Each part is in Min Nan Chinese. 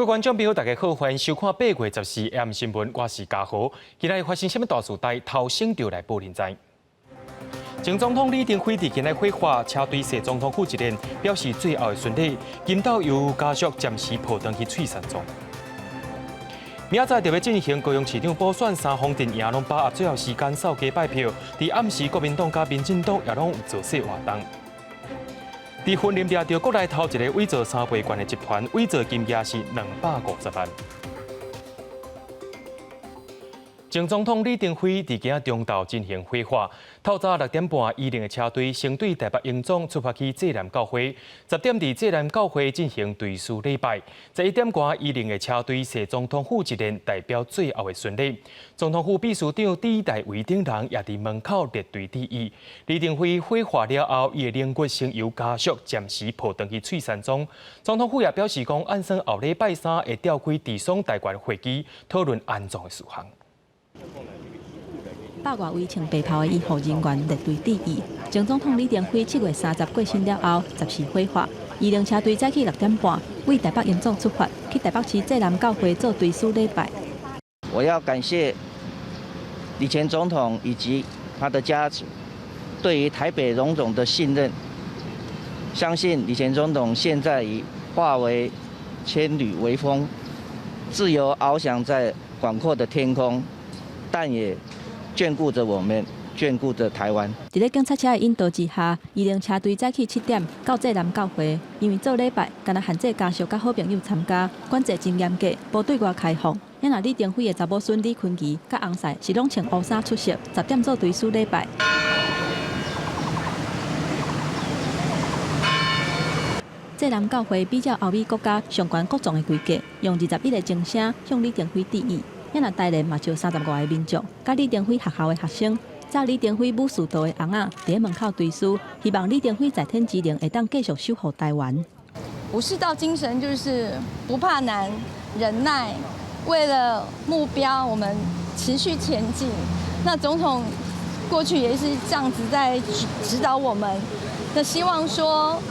各位觀眾朋友，大家好，歡迎收看8月14 AM 新聞，我是嘉豪。今仔日發生啥物大事？帶頭先就來報恁知。前總統李登輝佇今日火化車隊踅總統府一練，表示最後的巡禮。今晝由家屬暫時抱轉去翠山葬。明仔載就欲進行高雄市長補選，三方陣營攏把握最後時間掃街拜票。佇暗時，國民黨佮民進黨也攏有造勢活動。佇雲林掠著國內頭一个偽造三倍券的集團，偽造金額是250萬。前總統李登輝佇今仔中晝進行火化。透早6點半，儀靈的車隊先對台北榮總出發去濟南教會，10點佇濟南教會進行追思禮拜。11點外，儀靈的車隊踅總統府一練，代表最後的巡禮。總統府秘書長李大維等人也佇門口列隊致意。李登輝火化了後，伊的靈骨先由家屬暫時抱轉去翠山莊。總統府也表示講，按算後禮拜三會召開治喪大權會議，討論安葬的事項。百外位穿白袍的醫護人員列隊致意。前總統李登輝7月30過身了後，14火化。儀靈車隊早起6點半，為台北榮總出發，去台北市濟南教會做追思禮拜。我要感謝李前總統以及他的家族對於台北榮總的信任。相信李前總統現在已化為千縷微風，自由翱翔在廣闊的天空。但也眷顧著我們，眷顧著台灣。佇咧警察車的引導之下，儀靈車隊早起7點到濟南教會，因為做禮拜，干焦限制家屬佮好朋友參加，管制真嚴格，無對外開放。啊若李登輝的查某孫李坤儀佮翁婿是攏穿烏衫出席，10點做追思禮拜。濟南教會比照歐美國家上懸國葬的規格，用21个鐘聲向李登輝致意。啊若台聯嘛招30外个民眾，佮李登輝學校的學生，紮李登輝武士道的尪仔，佇門口追思，希望李登輝在天之靈會當繼續守護台灣。武士道精神就是不怕難，忍耐，為了目標，我們持續前進。那總統過去也是這樣子在指導我們。那希望說，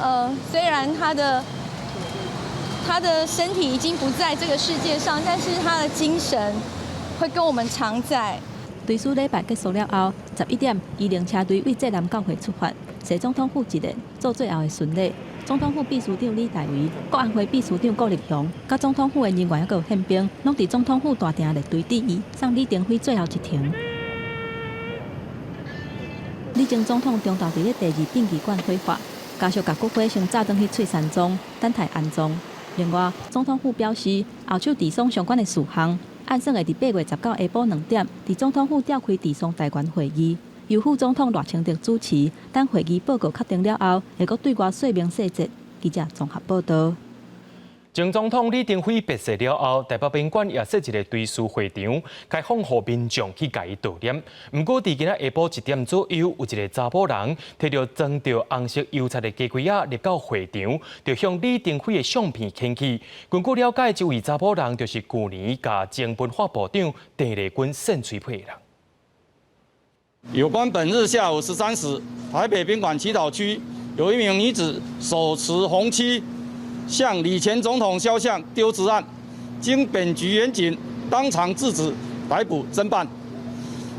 雖然他的身體已經不在這個世界上，但是他的精神會跟我們常在。追思禮拜結束了後，11點，儀靈車隊為濟南教會出發，踅總統府一練，做最後的巡禮。總統府秘書長李大維、國安會秘書長顧立雄，佮總統府的人員猶閣有憲兵，攏佇總統府大廳列隊致意，送李登輝最後一程。李前總統中晝佇咧第二殯儀館火化，家屬共骨灰先紮轉去翠山莊，等待安葬。另外，總統府表示，後手治喪相關的事項，按算會佇8月19下晡2點，佇總統府召開治喪大權會議，由副總統賴清德主持。等會議報告確定了後，會閣對外說明細節。記者綜合報導。前總統李登輝辭世了後，台北賓館也設一个追思會場，開放予民眾去共伊悼念。毋過，佇今仔下晡1點左右，有一个查某人提著裝著紅色油漆的雞胿仔入到會場，就向李登輝的相片掀去。根據了解，這位查某人就是舊年共前文化部長鄭麗君扇喙皮的人。有關本日下午13時，台北賓館祈禱區有一名女子手持紅漆向李前總統肖像丟擲案，經本局員警當場制止、逮捕偵辦。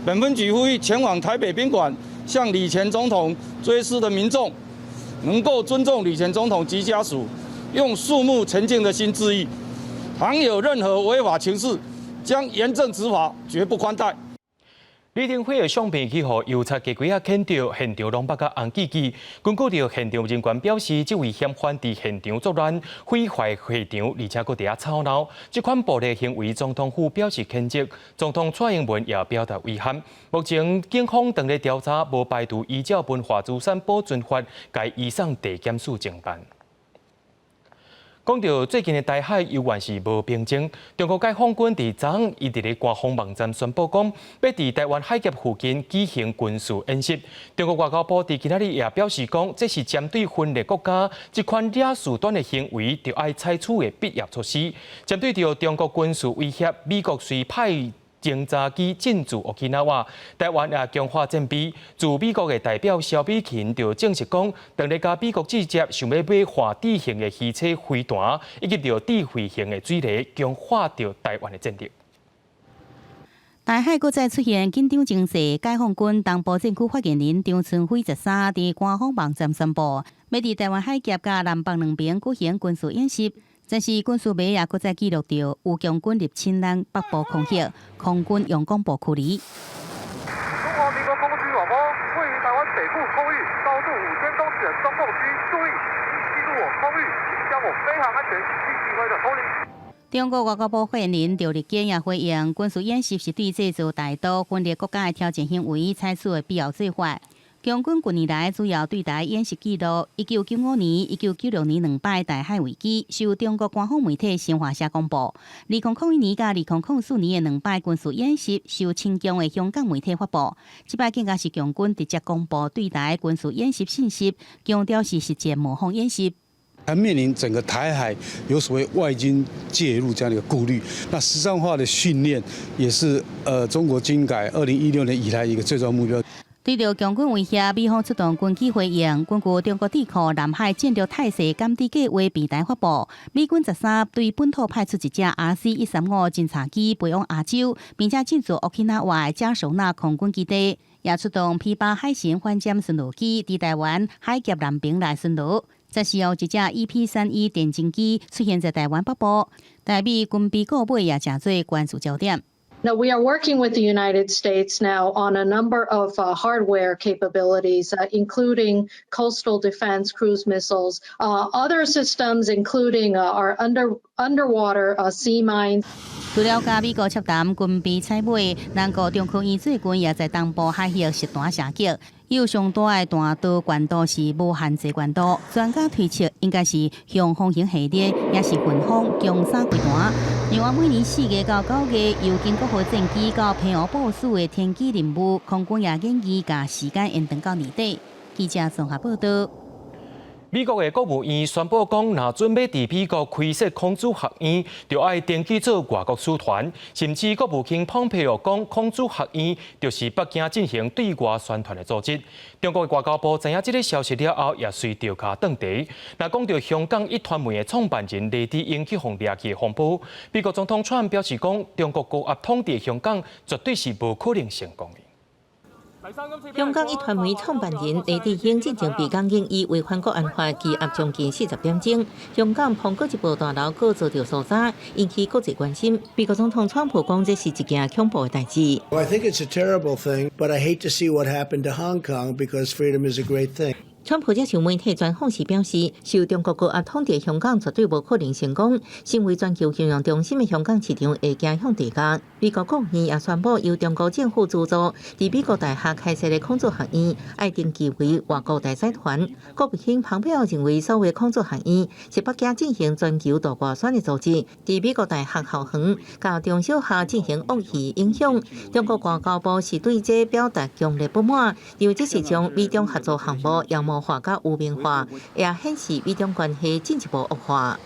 本分局呼籲前往台北賓館向李前總統追思的民眾，能夠尊重李前總統及家屬，用肅穆沉靜的心致意。倘有任何違法情事，將嚴正執法，絕不寬待。李登輝的相片去予油漆雞胿仔揹著，現場攏目甲紅記記。根據著現場人員表示，這位嫌犯佇現場作亂，毀壞會場，而且閣佇遐吵鬧。這款暴力行為，總統府表示譴責，總統蔡英文也表達遺憾。目前警方正咧調查，無排除依照文化資產保存法，共移送地檢署偵辦。講到最近的台海猶原是無平靜，中國解放軍佇昨昏伊佇咧官方網站宣布講，欲佇台灣海峽附近舉行軍事演習。中國外交部佇今仔日也表示講，這是針對分裂國家這款惹事端的行為，著愛採取的必要措施。針對著中國軍事威脅，美國雖派偵察機進駐 Okinawa，台灣也強化戰備。駐美國的代表蕭美琴就證實講，當咧佮美國直接想欲買滑智型的魚叉飛彈，以及著智慧型的水雷，強化著台灣的戰力。台海閣再出現緊張情勢，解放軍東部戰區發言人張春輝13佇官方網站宣布，欲佇台灣海峽佮南北兩邊舉行軍事演習。但是軍事媒也閣再記錄著有共軍入侵咱北部空域，空軍用廣播驅離。中華民國空軍廣播，位於台灣北部空域高度5000公尺的中共軍，注意，進入我空域，影響我飛航安全，請盡快的脫離。中國外交部發言人趙立堅也回應，軍事演習是對製造台獨分裂國家的挑戰行為採取的必要做法。共軍近年來主要對台演習記錄，1995年、1996年兩擺台海危機，受中國官方媒體新華社公布。2001年佮2004年的兩擺軍事演習，受親共的香港媒體發布。這擺更加是共軍直接公布對台軍事演習信息，強調是實戰模仿演習。它面臨整個台海有所謂外軍介入這樣的一個顧慮，那實戰化的訓練也是中國軍改2016年以來一個最重要目標。對著共軍威脅，美方出動軍機回應。根據中國智庫南海戰略態勢監視計畫平台發布，美軍13對本土派出一架 RC-135偵察機飛往亞洲，並且進駐 Okinawa 嘉手納空軍基地，也出動 P-8海神反潛巡邏機佇台灣海峽南邊來巡邏。十四號，一架 EP-3E 電偵機出現在台灣北部，台美軍備購買也成做關注焦點。 Now, we are working with the United States now on a number of hardware capabilities, including coastal defense cruise missiles, other systems, including our underwater sea mines. 除了佮美國洽談軍備採買，南國中科院最近也在東部海域實彈射擊，有上大的彈道高度是無限制高度。專家推測應該是雄風型系列，也是順風強三飛彈。另外，每年4月到9月，由經國號戰機到澎湖部署的天基任務，空軍也建議共時間延長到年底。記者綜合報道。美國的國務院宣布講，若準備佇美國開設孔子學院，就愛登記做外國使團。甚至國務卿蓬佩奧講，孔子學院就是北京進行對外宣傳的組織。中國外交部知影這个消息了後，也隨著共斷茶。若講到香港壹傳媒的創辦人黎智英去予掠去的風波，美國總統川普表示講，中國高壓統治香港絕對是無可能成功的。香港壹傳媒創辦人黎智英進前被控以違反國安法羈押將近40點鐘。香港蘋果日報大樓閣遭著搜查，引起國際關心。美國總統川普講這是一件恐怖的代誌。 Well, I think it's a terrible thing, but I hate to see what happened to Hong Kong because freedom is a great thing. 川普接受媒體專訪時表示，受中國高壓統治香港絕對無可能成功。成為全球金融中心的香港市場會走向地下。美國國務院也宣布，由中國政府資助，佇美國大學開設的孔子學院，愛登記為外國大使團。國務卿蓬佩奧認為，所謂孔子學院是北京進行全球大外宣的組織，佇美國大學校園佮中小學進行惡意影響。中國外交部是對這表達強烈不滿，認為這是將美中合作項目妖魔化佮污名化，也顯示美中關係進一步惡化。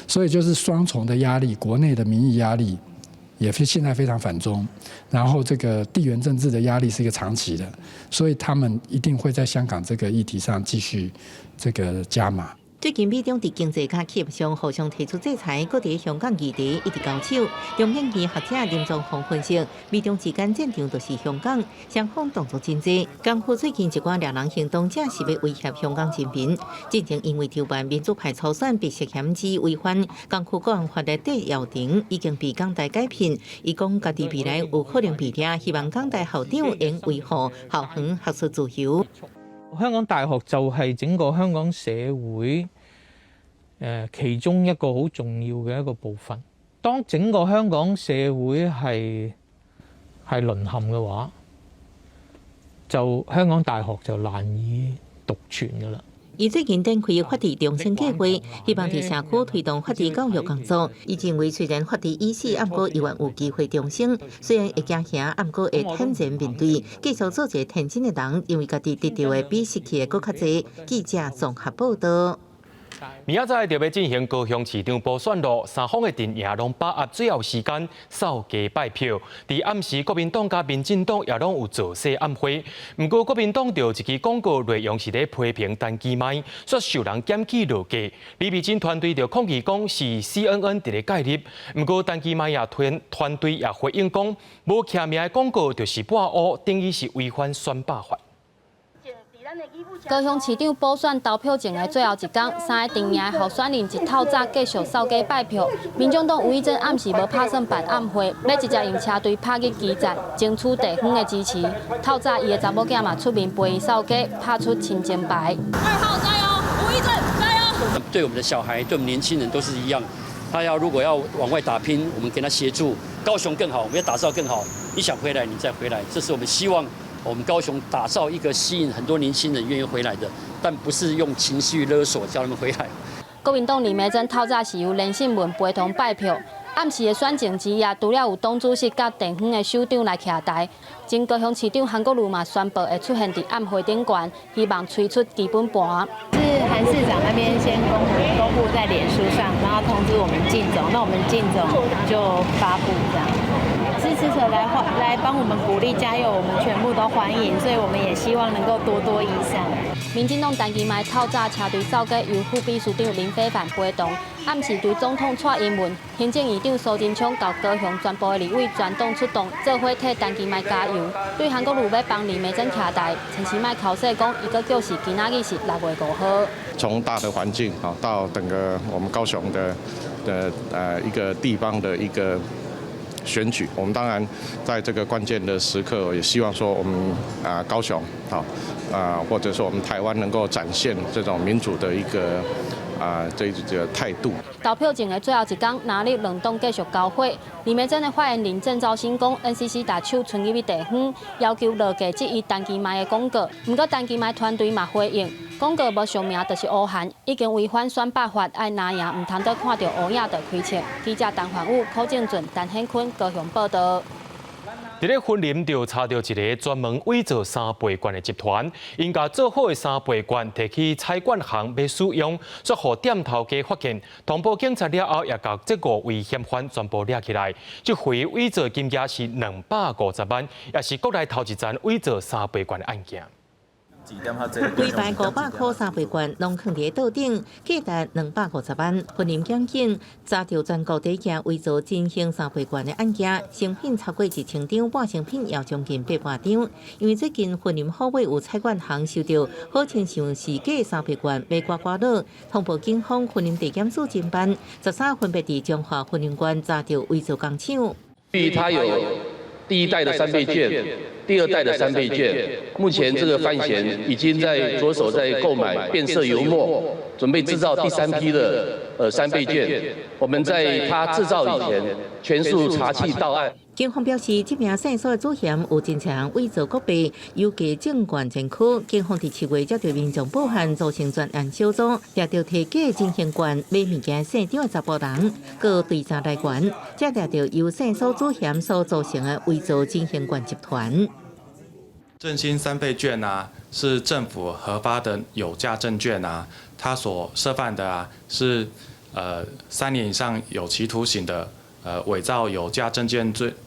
所以就是雙重的壓力，國內的民意壓力也是現在非常反中，然後這個地緣政治的壓力是一個長期的，所以他們一定會在香港這個議題上繼續這個加碼。最近美中佇經濟佮企業上互相提出制裁，閣佇香港議題一直交手。中研院學者林宗鳳分析，美中之間戰場就是香港，雙方動作真濟。港府最近一寡掠人行動，正是欲威脅香港人民。之前因為籌辦民主派初選被涉嫌之違反港區國安法的戴耀廷，已經被港大解聘。伊講家己未來有可能被掠，希望港大校長應維護校園學術自由。香港大學就係整個香港社會其中一個好重要嘅一個部分。當整個香港社會係淪陷嘅話，就香港大學就難以獨存㗎啦。伊最近展開法治重生計劃，希望佇社區推動法治教育工作。伊認為雖然法治已死，毋過猶原有機會重生。雖然會驚嚇，毋過會坦然面對，繼續做一個天真的人，因為家己得著的比失去的閣較濟。記者綜合報道。明仔載就欲進行高雄市長補選囉，三方的陣營攏把握最後時間掃街拜票。佇暗時，國民黨佮民進黨也攏有造勢暗會。毋過國民黨著一支廣告內容是咧批評陳其邁，煞受人檢舉落架。李美珍團隊就抗議講是 CNN 佇咧介入。毋過陳其邁也團團隊也回應講，無簽名的廣告就是抹烏，等於是違反選罷法。高雄市長補選投票前的最後一工，三个陣營的候選人一透早繼續掃街拜票。民眾黨吳益政暗時無拍算辦暗會，欲直接用車隊拍去基站，爭取地方的支持。透早伊的查某囝嘛出面陪伊掃街，拍出親情牌。2號加油，吳益政加油！對我們的小孩，對我們年輕人都是一樣。他要如果要往外打拼，我們給他協助。高雄更好，我們要打造更好。你想回來，你再回來，這是我們希望。我們高雄打造一個吸引很多年輕人願意回來的，但不是用情緒勒索叫他們回來。國民黨李眉蓁透早是由連勝文陪同拜票，暗時的選情之夜，除了有黨主席佮地方的首長來徛台，前高雄市長韓國瑜嘛宣布會出現佇暗會頂懸，希望催出基本盤。是韓市長那邊先公布在臉書上，然後通知我們競總，那我們競總就發布這樣。支持者來來幫我們鼓勵加油，我們全部都歡迎，所以我們也希望能夠多多益善。民進黨陳其邁透早車隊掃街，由副秘書長林飛帆陪同。暗時對總統蔡英文、行政院長蘇貞昌佮高雄全部的立委全黨出動，做伙替陳其邁加油。對韓國瑜欲幫李眉蓁徛台，陳其邁剾洗講，伊閣表示今仔日是6月5號。從大的環境啊，到整個我們高雄的一個地方的一個選舉，我們當然在這個關鍵的時刻，也希望說我們啊高雄好啊，或者說我們台灣能夠展現這種民主的一個啊這個態度。投票前的最後一工，藍綠兩黨繼續交火。李眉蓁的發言人鄭昭新講，NCC 共手伸入去地方，要求落架質疑陳其邁的廣告。毋過陳其邁團隊嘛回應，廣告無署名就是烏函，已經違反選罷法，愛藍營毋通閣看著烏影就開槍。記者陳焕武、柯正俊、陳顯坤高雄報導。佇咧雲林就查著一个專門偽造三倍券的集團，𪜶共做好的三倍券提去彩券行欲使用，煞予店頭家發現，通報警察了後，也共這五位嫌犯全部掠起來。這回偽造金額是250萬，也是國內頭一宗偽造三倍券的案件。規排500箍三倍券攏囥佇桌頂，價值250萬。雲林檢警查著全國第一件偽造真興三倍券的案件，成品超過1000張，半成品也將近800張。因為最近雲林虎尾有彩券行收著好親像是假三倍券買刮刮樂，通報警方雲林地檢署偵辦，13分別佇彰化雲林縣查著偽造工廠。對於他有第一代的三倍券，第二代的三倍券，目前這個犯嫌已經在着手在購買變色油墨，準備製造第三批的三倍券。我們在他製造以前，全數查緝到案。警方表示，這名線索的主嫌有真濟項偽造國幣、有假證券前科。警方佇7月才對民眾報案，組成專案小組，掠著提假真興券買物件姓張的查埔人，閣追查來源，才掠著由線索主嫌所組成的偽造真興券集團。振興三倍券啊，是政府核發的有價證券啊，它所涉犯的啊是3年以上有期徒刑的偽造有價證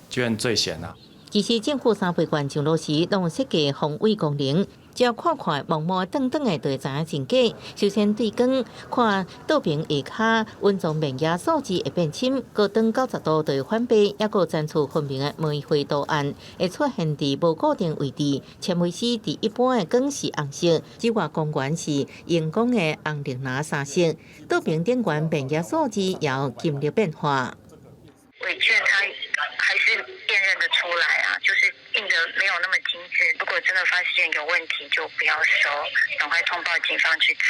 券罪嫌啊。其實政府三倍券上路時，攏有設計防偽功能，只要看看毛毛長長的，就會知影真假。首先對光看倒爿下跤，隱藏面額數字會變深，高轉90度就會反白，抑閣層次分明的玫瑰圖案會出現佇無固定位置。纖維絲佇一般的光是紅色，紫外光源是熒光的紅綠藍三色。倒爿頂懸面額數字也有金額變化。偽券它還是辨認得出來啊，就是印得沒有那麼精緻。如果真的發現有問題，就不要收，趕快通報警方去查。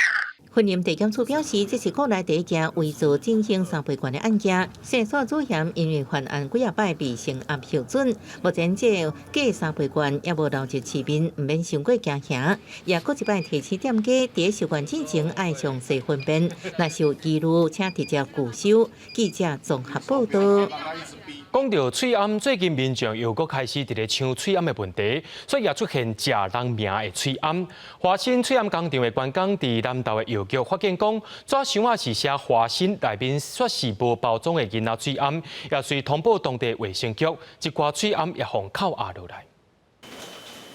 雲林地檢署表示，這是國內第一件偽造真興三倍券的案件。線索主嫌因為犯案幾仔擺被聲押核准，目前這假三倍券猶無流入市面，毋免傷過驚嚇。也閣一擺提醒店家，佇收券之前愛詳細分辨，若是有疑慮，請直接拒收。記者綜合報導。講著喙罨，最近民眾又閣開始佇咧搶喙罨的問題，所以也出現食人名的喙罨。華新喙罨工廠的員工佇南投的藥局發現講，紙箱仔是寫華新，內面煞是無包裝的囡仔喙罨，也隨通報當地衛生局，這寡喙罨也予扣押落來。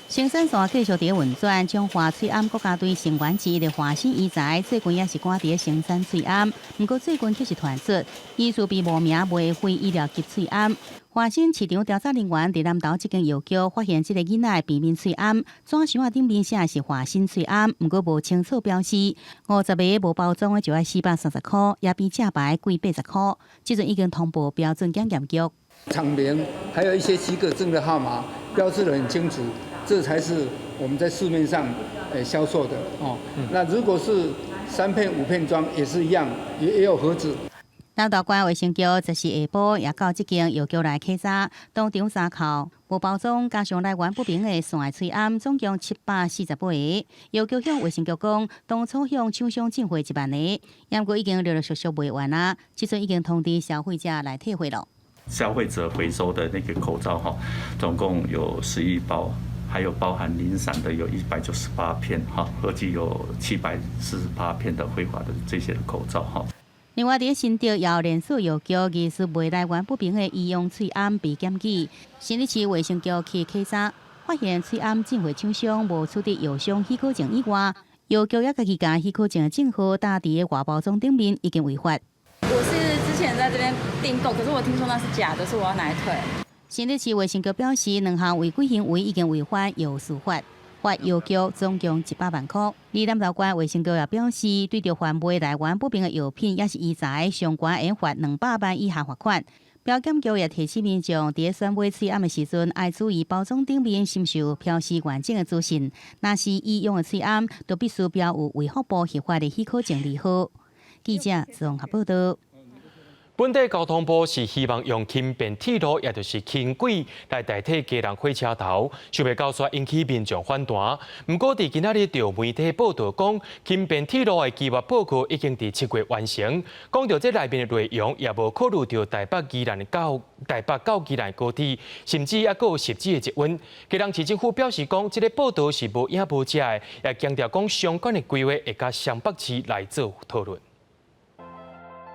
生產線繼續佇運轉，中華喙罨國家隊成員之一的華新醫材，最近也是趕佇生產喙罨，毋過最近卻是傳出疑似被冒名賣非醫療級喙罨。華新市場調查人員佇南投這間藥局發現這个囡仔的避眠喙罨，紙箱仔頂面寫的是華新喙罨，毋過無清楚標示。50个無包裝的就愛430箍，也比正牌貴80箍。這陣已經通報標準檢驗局。廠名還有一些許可證的號碼標示得很清楚。這才是我們在市面上誒銷售的哦。那如果是三片五片裝也是一樣，也有盒子。南投縣衛生局這是下晡也到這間藥局來稽查，當場查扣無包裝加上來源不明的線的喙罨，總共748個。藥局向衛生局講，當初向廠商進貨1萬個，毋過已經陸陸續續賣完啊，這陣已經通知消費者來退貨了。消費者回收的那個口罩哈，總共有11包。還有包含零散的有198片，哈，合計有748片的非法的這些口罩，哈。另外，佇新竹也有連鎖藥局疑似賣來源不明的醫用喙罨被檢舉，新北市衛生局去稽查，發現喙罨進貨廠商無取得藥商許可證以外，藥局也家己共許可證的證號打佇外包裝頂面，已經違法。我是之前在這邊訂購，可是我聽說那是假的，所以我要拿來退。新北市衛生局表示，兩項違規行為已經違反藥事法，罰藥局總共100萬箍。而南投縣衛生局也表示，對著販賣來源不明的藥品，抑是醫材，上懸會罰200萬以下罰款。標檢局也提醒民眾，佇選買喙罨的時陣，愛注意包裝頂面是毋是有標示完整的資訊。若是醫用的喙罨，就必須標有衛福部核發的許可證字號。記者綜合報道。本地交通部是希望用輕便鐵路，也就是輕軌來代替基隆火車頭，想袂到煞引起民眾反彈。毋過，佇今仔日著媒體報道講，輕便鐵路的計劃報告已經佇7月完成。講著這內面的內容，也無考慮著台北宜蘭到台北到宜蘭高鐵，甚至猶閣有實際的捷運。基隆市政府表示講，這个報道是無影無跡的，也強調講相關的規劃會佮雙北市來做討論。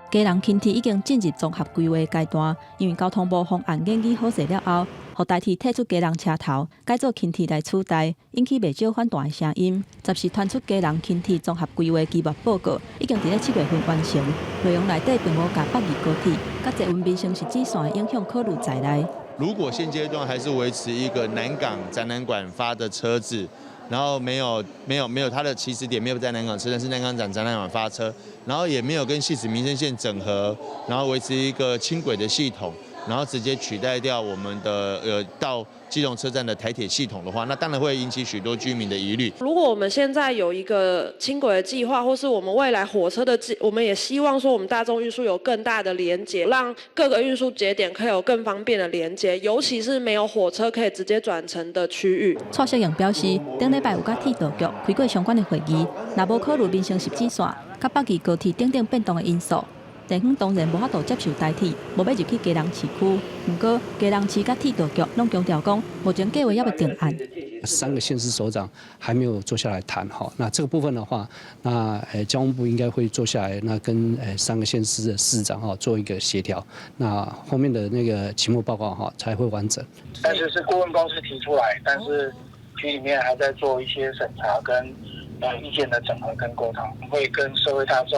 基隆輕鐵已經進入綜合規劃階段，因為交通部方案研擬好勢了後，予台鐵退出基隆車頭，改做輕鐵來取代，引起袂少反彈的聲音。十四傳出基隆輕鐵綜合規劃計劃報告已經佇咧7月份完成，內容內底並無共北宜高鐵、佮捷運民生實質線的影響考慮在內。如果現階段還是維持一個南港展覽館發的車子，然後沒有它的起始點沒有在南港車站，是南港展覽館發車，然後也沒有跟汐止民生線整合，然後維持一個輕軌的系統，然後直接取代掉我們的到基隆車站的台鐵系統的話，那當然會引起許多居民的疑慮。如果我們現在有一個輕軌的計劃，或是我們未來火車的計，我們也希望說我們大眾運輸有更大的連接，讓各個運輸節點可以有更方便的連接，尤其是沒有火車可以直接轉乘的區域。蔡淑瑩表示，頂禮拜有佮鐵道局開過相關的會議，若無考慮民生實質線、佮北宜高鐵等等變動的因素，地方當然無法度接受台鐵，無欲入去基隆市區。毋過，基隆市佮鐵道局攏強調講，目前計劃猶未定案。三個縣市首長還沒有坐下來談哈，那這個部分的話，那交通部應該會坐下來，那跟三個縣市的市長哈做一個協調，那後面的那個期末報告哈才會完整。但是是顧問公司提出來，但是局裡面還在做一些審查跟意見的整合跟溝通，會跟社會大眾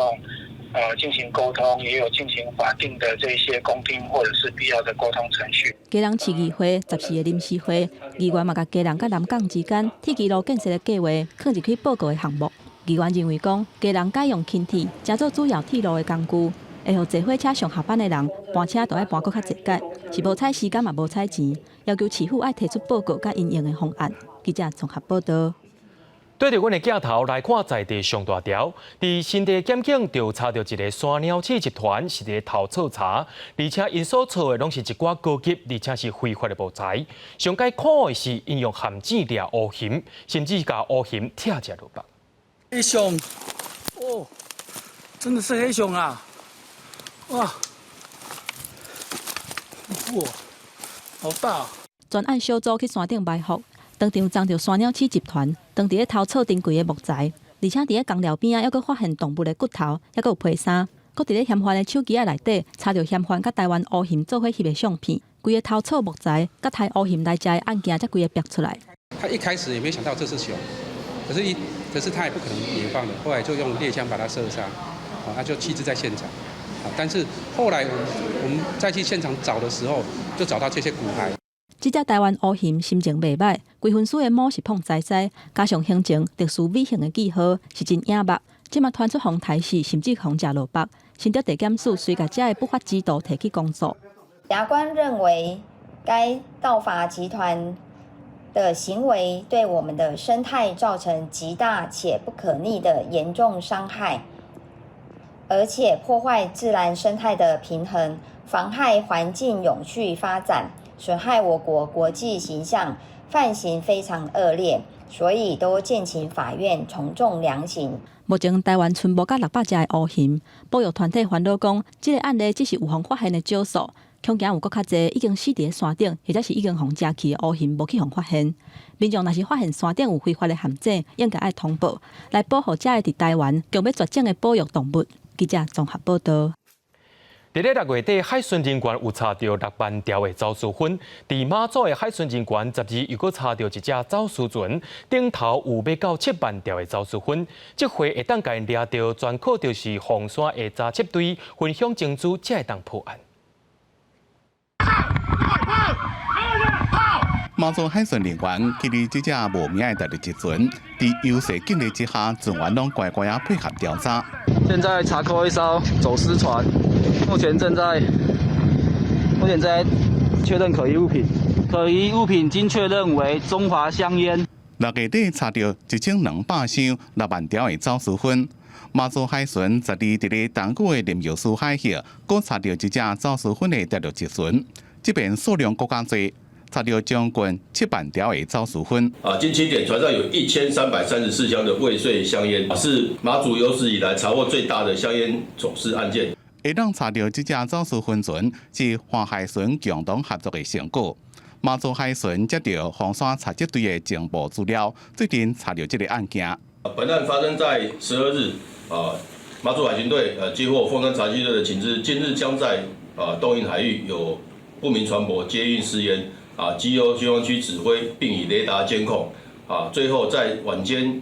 進行溝通，也有進行法定的這些公聽或者是必要的溝通程序。基隆市議會14个臨時會，議員嘛共基隆佮南港之間鐵軌路建設的計劃放入去報告的項目。議員認為講，基隆改用輕鐵，成做主要鐵路的工具，會予坐火車上下班的人搬車都愛搬閣較濟擺，是無彩時間嘛無彩錢，要求市府愛提出報告佮因應的方案。記者綜合報道。對著阮的鏡頭來看，在地上大條，佇新地檢警調查著一个山鳥鼠集團是佇咧偷採茶，而且𪜶所採的攏是一寡高級，而且是非法的木材。上蓋可惡的是，𪜶用陷阱掠烏熊，甚至共烏熊拆食落腹。黑熊，哦，真的是黑熊啊！哇，怖哦，好大！專案小組去山頂埋伏，當場贓著山鳥鼠集團，當佇咧偷採珍貴的木材，而且佇咧工寮邊仔，猶閣發現動物的骨頭，猶閣有皮衫，閣佇咧嫌犯的手機仔內底查著嫌犯佮台灣烏熊做伙翕的相片，規个偷採木材、佮刣烏熊來食的案件，才規个逼出來。他一開始也沒想到這是熊，可是他也不可能野放的，後來就用獵槍把它射殺，啊，他就棄置在現場。啊，但是後來我們再去現場找的時候，就找到這些骨骸。這隻台灣烏熊心情袂䆀，規身軀的毛是膨栽栽，加上胸前特殊 V 型的記號，是真惹目。這馬傳出予刣死，甚至予食落腹。新竹地檢署隨共這个不法之徒提起公訴。法官認為，該盜伐集團的行為對我們的生態造成極大且不可逆的嚴重傷害，而且破壞自然生態的平衡，妨害環境永續發展，損害我國國際形象，犯行非常惡劣，所以都建請法院從重量刑。目前台灣賰無到600隻的烏熊，保育團體煩惱講，這个案例只是有予發現的少數，恐驚有閣較濟已經死佇咧山頂，或者是已經予食去的烏熊無去予發現。民眾若是發現山頂有非法的陷阱，應該愛通報，來保護這个佇台灣強欲絕種的保育動物。記者綜合報導。佇咧6月底，海巡人員有查著6萬條的走私薰。佇馬祖的海巡人員12又閣查著一隻走私船，頂頭有欲到7萬條的走私薰。這回會當共𪜶掠著，全靠就是鳳山的查緝隊分享情資，才會當破案。馬祖海巡人員去佇這隻無名的大陸籍船，佇優勢警力之下，船員攏乖乖仔配合調查。現在查扣一艘走私船，目前在確認可疑物品，可疑物品經確認為中華香菸。6月底查著1200箱6萬條的走私薰，馬祖海巡12佇咧東莒的林藥師海域，閣查著一隻走私薰的大陸籍船，這邊數量閣較濟。查著將近7萬條的走私薰。啊，近清點船上有1334箱的未稅香菸，是馬祖有史以來查獲最大的香菸走私案件。會當查著這隻走私薰船是華海巡共同合作的成果。馬祖海巡接著鳳山查緝隊的情報資料，最近查著這个案件。本案發生在12日，啊，馬祖海巡隊接獲鳳山查緝隊的情資，今日將在東引海域有不明船舶接運私菸。啊，經由軍方區指揮，並以雷達監控，啊，最後在晚間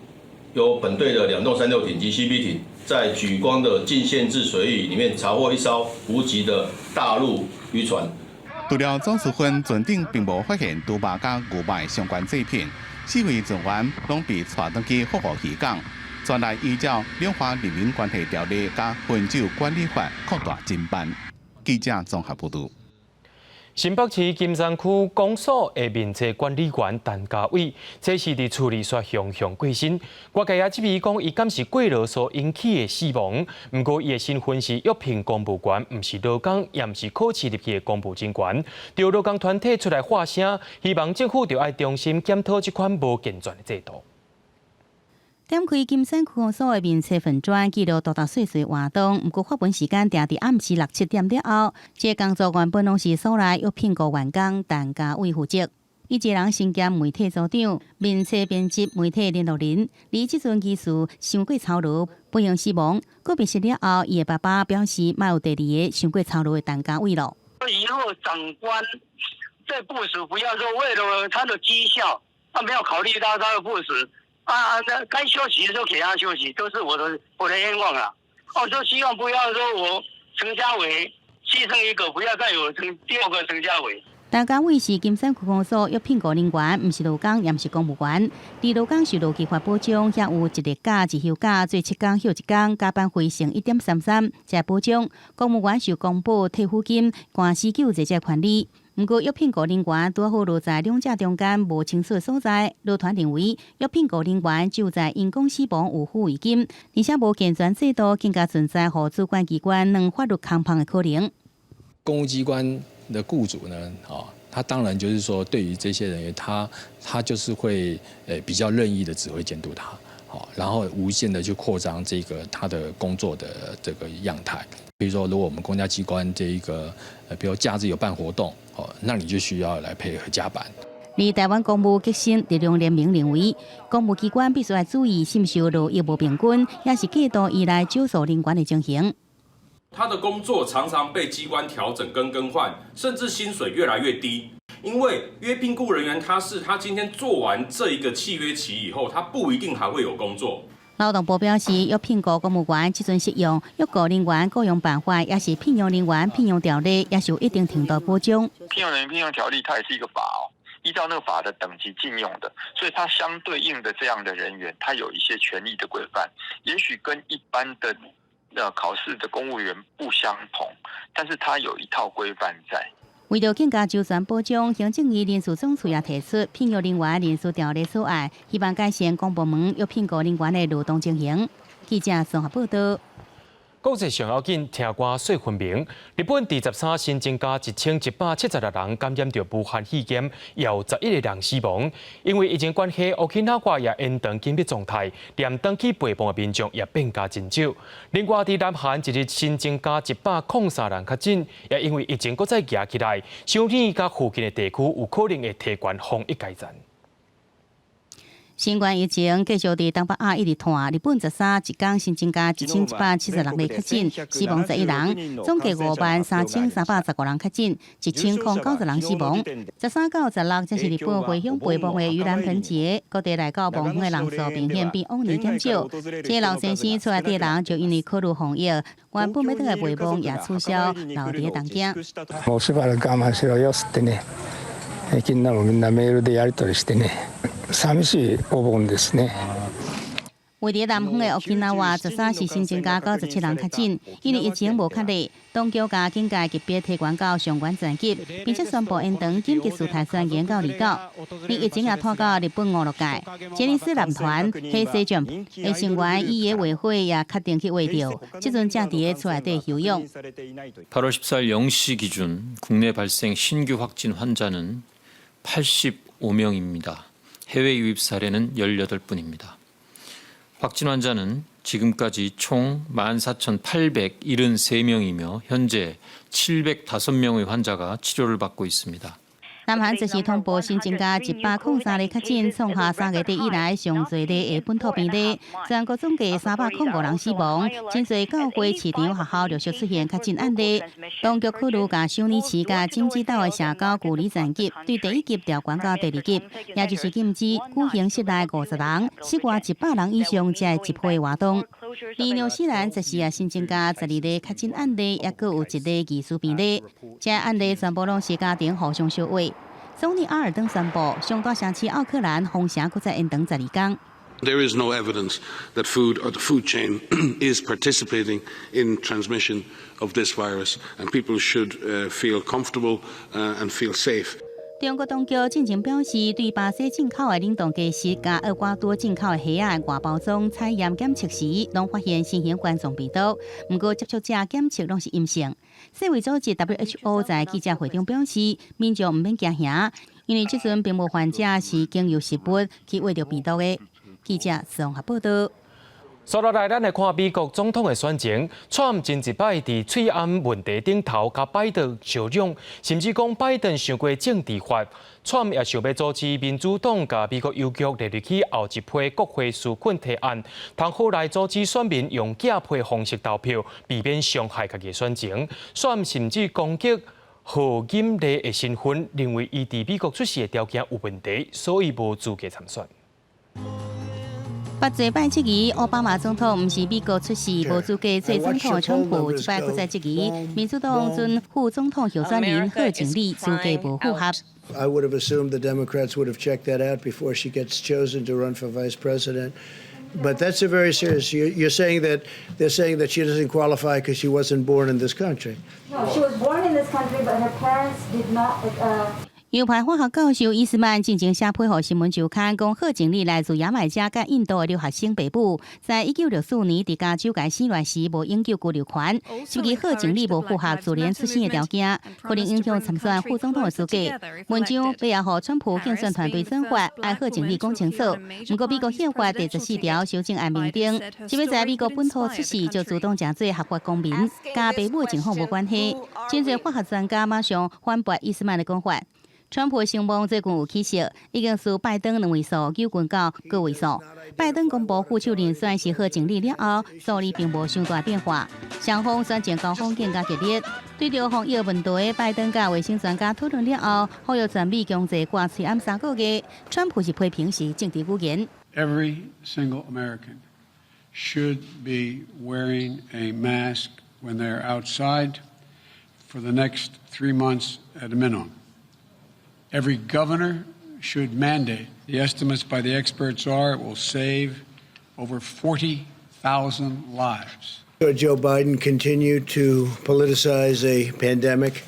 由本隊的2棟36艇及 CB 艇，在莒光的禁限制水域裡面查獲一艘無籍的大陸漁船。除了走私薰，船頂並無發現豬肉佮牛肉相關製品，四位船員攏被帶轉去福澳漁港，轉來依照《兩岸人民關係條例》佮薰酒管理法擴大偵辦。記者綜合報導。新北市金山區公所的面冊管理員陳家偉，這是佇厝裡煞雄雄過身。外界也質疑講，伊敢是過勞所引起的死亡？毋過伊的身份是約聘公務員，毋是勞工，也毋是考試入去的公務人員。著勞工團體出來發聲，希望政府著愛重新檢討這款無健全的制度。點開金山區公所的面冊粉專記錄獨特細細活動，毋過發文時間定佇暗時六七點了後。這個工作原本攏是所內約聘僱員工陳家偉負責，伊一人身兼媒體組長、面冊編輯、媒體聯絡人。而這陣疑似傷過操勞，不幸死亡。告別式了後，伊的爸爸表示，莫有第二个傷過操勞的陳家偉咯。以後長官在部署，不要說為了他的績效，他沒有考慮到他的部署。啊，那該休息的時候給他休息，都是我的願望啊。我就希望不要說我陳家偉犧牲一個，不要再有成第二個陳家偉。陳家偉是金山區公所約聘僱人員，毋是勞工，也毋是公務員。佇勞工受勞基法保障，遐有一日假、一休假、做7工歇1工，加班費乘1.33，這保障。公務員受公保退撫金、官司救濟這權利。毋過約聘僱人員拄好落在兩者中間無清楚的所在。勞團認為約聘僱人員就在因公死亡有撫慰金，而且無健全制度，更加存在予主管機關用法律空縫的可能。公務機關的僱主呢，啊，他當然就是說，對於這些人員，他就是會比較任意的指揮監督他，好，然後無限的去擴張這個他的工作的這個樣態。比如說，如果我們公家機關這一個，比如假日有辦活動，哦，那你就需要來配合加班。而台灣公務革新力量聯盟認為，公務機關必須愛注意是毋是有勞役無平均，抑是過度依賴少數人員的情形。他的工作常常被機關調整跟更換，甚至薪水越來越低。因為約聘僱人員，他是他今天做完這一個契約期以後，他不一定還會有工作。勞動部表示，約聘僱公務員這陣適用約僱人員僱傭辦法，抑是聘用人員聘用條例，也是有一定程度保障。聘用人員聘用條例，它也是一個法哦，依照那個法的等級進用的，所以它相對應的這樣的人員，他有一些權利的規範，也許跟一般的考試的公務員不相同，但是它有一套規範在。為著更加周全保障，行政院人事總處也提出聘用人員人事條例草案，希望改善公部門約聘僱人員的勞動情形。記者綜合報道。國際上要緊，聽歌說分明。日本佇13新增加1176人感染著武漢肺炎，有11個人死亡。因為疫情關係，沖繩也延長緊急狀態，連轉去陪伴的民眾也變加真少。另外，佇南韓一日新增加103人確診，也因為疫情閣再夯起來，首爾佮附近的地區有可能會提懸防疫階層。新冠疫情繼續佇東北亞一直拖，日本13一工新增加1176例確診，死亡11人，總計53,315人確診，1090人死亡。13到16這是日本回鄉陪墓的盂蘭盆節，各地來到墓園的人數明顯比往年減少。這老先生厝內底人就因為考慮防疫，原本欲轉來陪墓也取消，留佇東京。もうしばらく我慢しろよってね、昨日もみんなメールでやり取りしてね。寂しいお盆ですね。位佇南方的沖縄，13是新增加97人確診，因為疫情無確立，當局共警戒級別提懸到上懸層級，並且宣布延長緊急事態宣言到29。而疫情也拖到日本娛樂界，傑尼斯男團黑色 Jump 的成員伊野尾慧也確定去穢著，這陣正佇厝內底休養。 8월 14일 0시 기준 국내 발생 신규 확진 환자는 85명입니다. 해외 유입 사례는 18분입니다. 확진 환자는 지금까지 총 14,873명이며 현재 705명의 환자가 치료를 받고 있습니다. 南韓這時通報新增加103例確診，創下3月底以來上濟例的本土病例。全國總計305人死亡，真濟教會市場學校陸續出現確診案例。當局考慮共首爾市佮京畿道的社交距離層級對第一級調懸到第二級，也就是禁止舉行室內50人、室外100人以上這集會活動。而紐西蘭這時也新增加12例確診案例，抑閣有一例疑似病例。這案例全部攏是家庭互相相話。總理阿爾登宣布，上大城市奧克蘭封城閣再延長12工。 There is no evidence that food or the food chain is participating in transmission of this virus, and people should feel comfortable and feel safe. 中國當局進前表示，對巴西進口的冷凍雞食佮厄瓜多進口的蝦仔外包裝採驗檢測時，攏發現新型冠狀病毒。毋過接觸者檢測攏是陰性。世衛組織 WHO 在記者會中表示，民眾毋免驚嚇，因為這陣並無患者是經由食物去秽著病毒的。記者綜合報道。接落來，咱來看美國總統的選情。川普前一擺佇喙罨問題頂頭，共拜登相嚷，甚至講拜登傷過政治化。川普也想欲阻止民主黨共美國郵局列入去後一批國會紓困提案，通好來阻止選民用寄批方式投票，避免傷害家己選情。川普甚至攻擊賀錦麗的身份，認為伊佇美國出世的條件有問題，所以無資格參選。捌濟擺質疑奧巴馬總統毋是美國出世，無資格做總統的川普，這擺閣再質疑民主黨準副總統候選人賀錦麗資格無符合。 I would have assumed the Democrats would have checked that out before she gets chosen to run for vice president. But that's a very serious. You're saying that they're saying that she doesn't qualify because she wasn't born in this country. No, she was born in this country, but her parents did not. 右派法學教授伊斯曼進前寫批予新聞週刊，講賀錦麗來自牙買加佮印度的留學生爸母，在1964年佇加州共生落時無永久居留權，是因賀錦麗無符合自然出生的條件，可能影響參選副總統的資格。文章尾也予川普競選團隊轉發，愛賀錦麗講清楚。毋過美國憲法第14條修正案明定，這欲在美國本土出世就自動成做合法公民，佮爸母的情況無關係。真濟法學專家馬上反駁伊斯曼的講法。川普聲望最近有起色，已經輸拜登兩位數，九近到個位數。拜登公布副手人選是賀錦麗了後，數字並無傷大變化。雙方選戰交鋒更加激烈。對著防疫問題，拜登佮衛生專家討論了後，呼籲全美強制掛喙罨3個月。川普是批評是政治語言。 Every single American should be wearing a mask when they're outside for the next 3 months at a minimum. Every governor should mandate. The estimates by the experts are it will save over 40,000 lives. Joe Biden continued to politicize a pandemic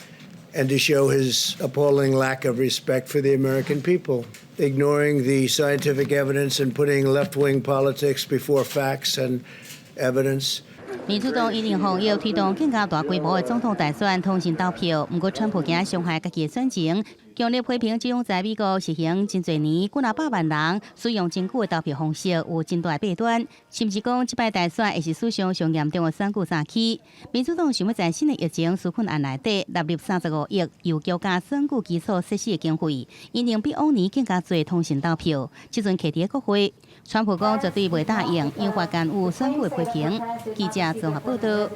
and to show his appalling lack of respect for the American people, ignoring the scientific evidence and putting left wing politics before facts and evidence. 民主黨因應防疫推動更加大規模的總統大選通訊投票，毋過川普驚傷害家己的選情，強烈批評這種在美國實行真濟年，幾若百萬人使用真久的投票方式有真大弊端，甚至講這擺大選會是史上上嚴重的選舉詐欺。民主黨想欲在新的疫情紓困案內底納入35億，又強加選舉基礎設施的經費，因應比往年更加濟通訊投票。這陣提佇國會，川普講絕對袂答應，引發干預選舉的批評。記者綜合報道。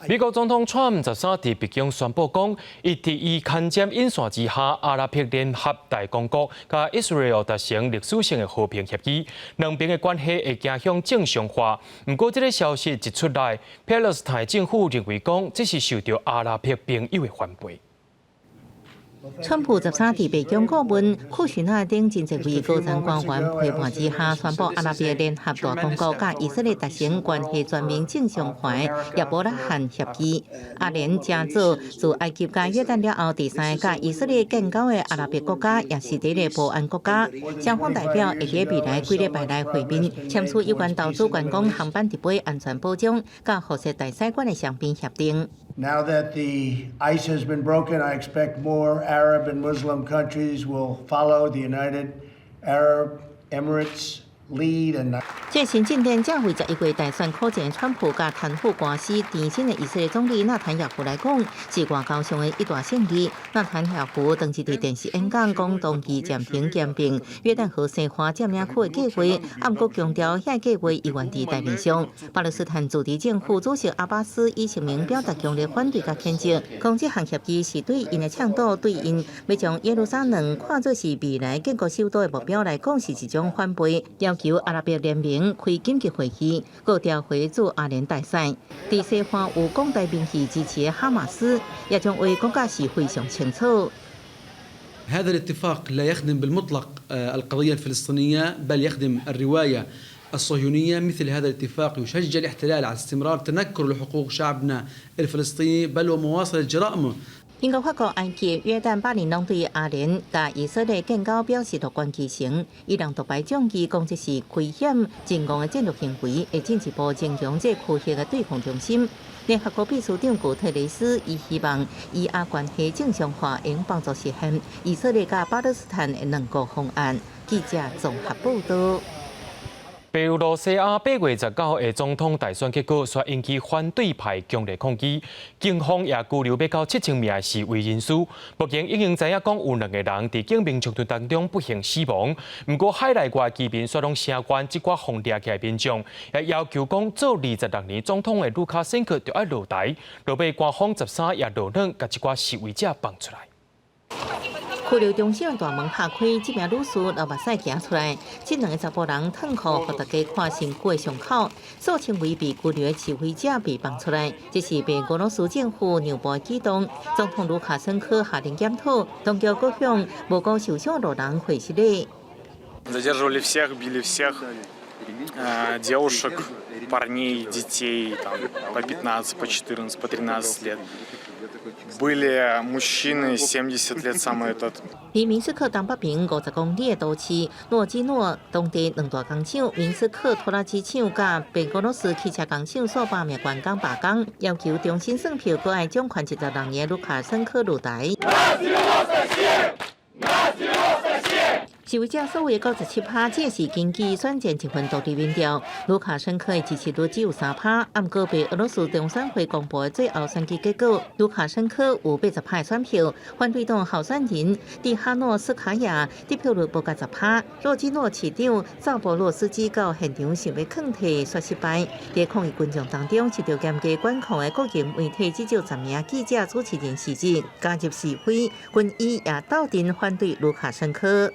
美國總統川普13佇白宮宣布講，伊佇伊牽針引線之下，阿拉伯聯合大公國佮以色列達成歷史性的和平協議，兩邊的關係會走向正常化。毋過，這个消息一出來，巴勒斯坦政府認為講這是受著阿拉伯朋友的反背。川普13佇白宮顧問庫什納等真濟位高層官員陪伴之下，宣布阿拉伯聯合大公國佮以色列達成關係全面正常化亞伯拉罕協議。阿聯成做自埃及佮約旦了後第三个佮以色列建交的阿拉伯國家，也是第一個保安國家。雙方代表會佇未來幾禮拜內會面，簽署有關投資觀光航班直飛安全保障、佮輻射大使館的雙邊協定。 Now that the ice has been broken, I expect more Arab and Muslim countries will follow the United Arab Emirates lead and 這新進展，這為11月大選苦戰川普佮貪腐官司纏身的以色列總理納坦雅胡來講，是外交上的一大勝利。納坦雅胡當時佇電視演講，講同意暫停兼併約旦河西岸佔領區的計劃，毋過強調遐計劃猶原佇台面上。巴勒斯坦自治政府主席阿巴斯以聲明表達強烈反對佮譴責，講這項協議是對𪜶的搶奪，對𪜶欲將耶路撒冷看作是未來建國首都的目標來講，是一種反背，要求阿拉伯聯盟開緊急會議，閣調回駐阿聯大使。佇西岸有廣大民意支持的哈馬斯，也將話講甲是非常清楚。 هذا الاتفاق لا يخدم بالمطلق القضية الفلسطينية بل يخدم الرواية الصهيونية. مثل هذا الاتفاق يشجع الاحتلال على استمرار تنكر لحقوق شعبنا الفلسطيني بل ومواصلة جرائمه. 英國、法國、埃及、約旦、巴林攏對阿聯佮以色列建交表示樂觀其成。伊朗、杜拜眾議講這是危險、進攻的戰略行為，會進一步增強這區域的對抗中心。聯合國秘書長古特雷斯伊希望以阿關係正常化，會幫助實現以色列佮巴勒斯坦的兩國方案。記者綜合報道。白俄羅斯亞8月19的總統大選結果，煞引起反對派強烈抗議，警方也拘留欲到7000名的示威人士。目前已經知影講有兩个人佇警民衝突當中不幸死亡。毋過海內外居民煞攏聲援這寡予掠起來的民眾，也要求講做26年總統的盧卡申科著愛落台。落尾官方13也落軟，共這寡示威者放出來。拘留中心大門拍開，這名女士流目屎行出來，這兩个查埔人褪褲，予大家看身軀的傷口。數千位被拘留的示威者被放出來，這是白俄羅斯政府讓步的舉動。總統盧卡申科下令檢討，當局閣向無辜受傷路人回失禮。 Задерживали всех, били всех, девушек, парней, детей, там, по 15, по 14, по 13 лет. Были мужчины 70 лет самый этот. 離明斯克東北邊50公里的都市諾基諾，當地兩大工廠明斯克拖拉機廠佮白俄羅斯汽車工廠數百名員工罷工，要求重新算票，閣愛掌權26年的盧卡申科落台。示威者所謂97趴，這是根據選前一份獨立民調，盧卡申科的支持率只有3趴。毋過白俄羅斯中選會公布的最後選舉結果，盧卡申科有80趴的選票，反對黨候選人蒂哈諾斯卡亞得票率無夠10趴。洛基諾市長趙波洛斯基到現場想欲抗提，卻失敗。佇抗議群眾當中，受到嚴格管控的國營媒體至少10名記者、主持人辭職，加入示威，軍醫也鬥陣反對盧卡申科。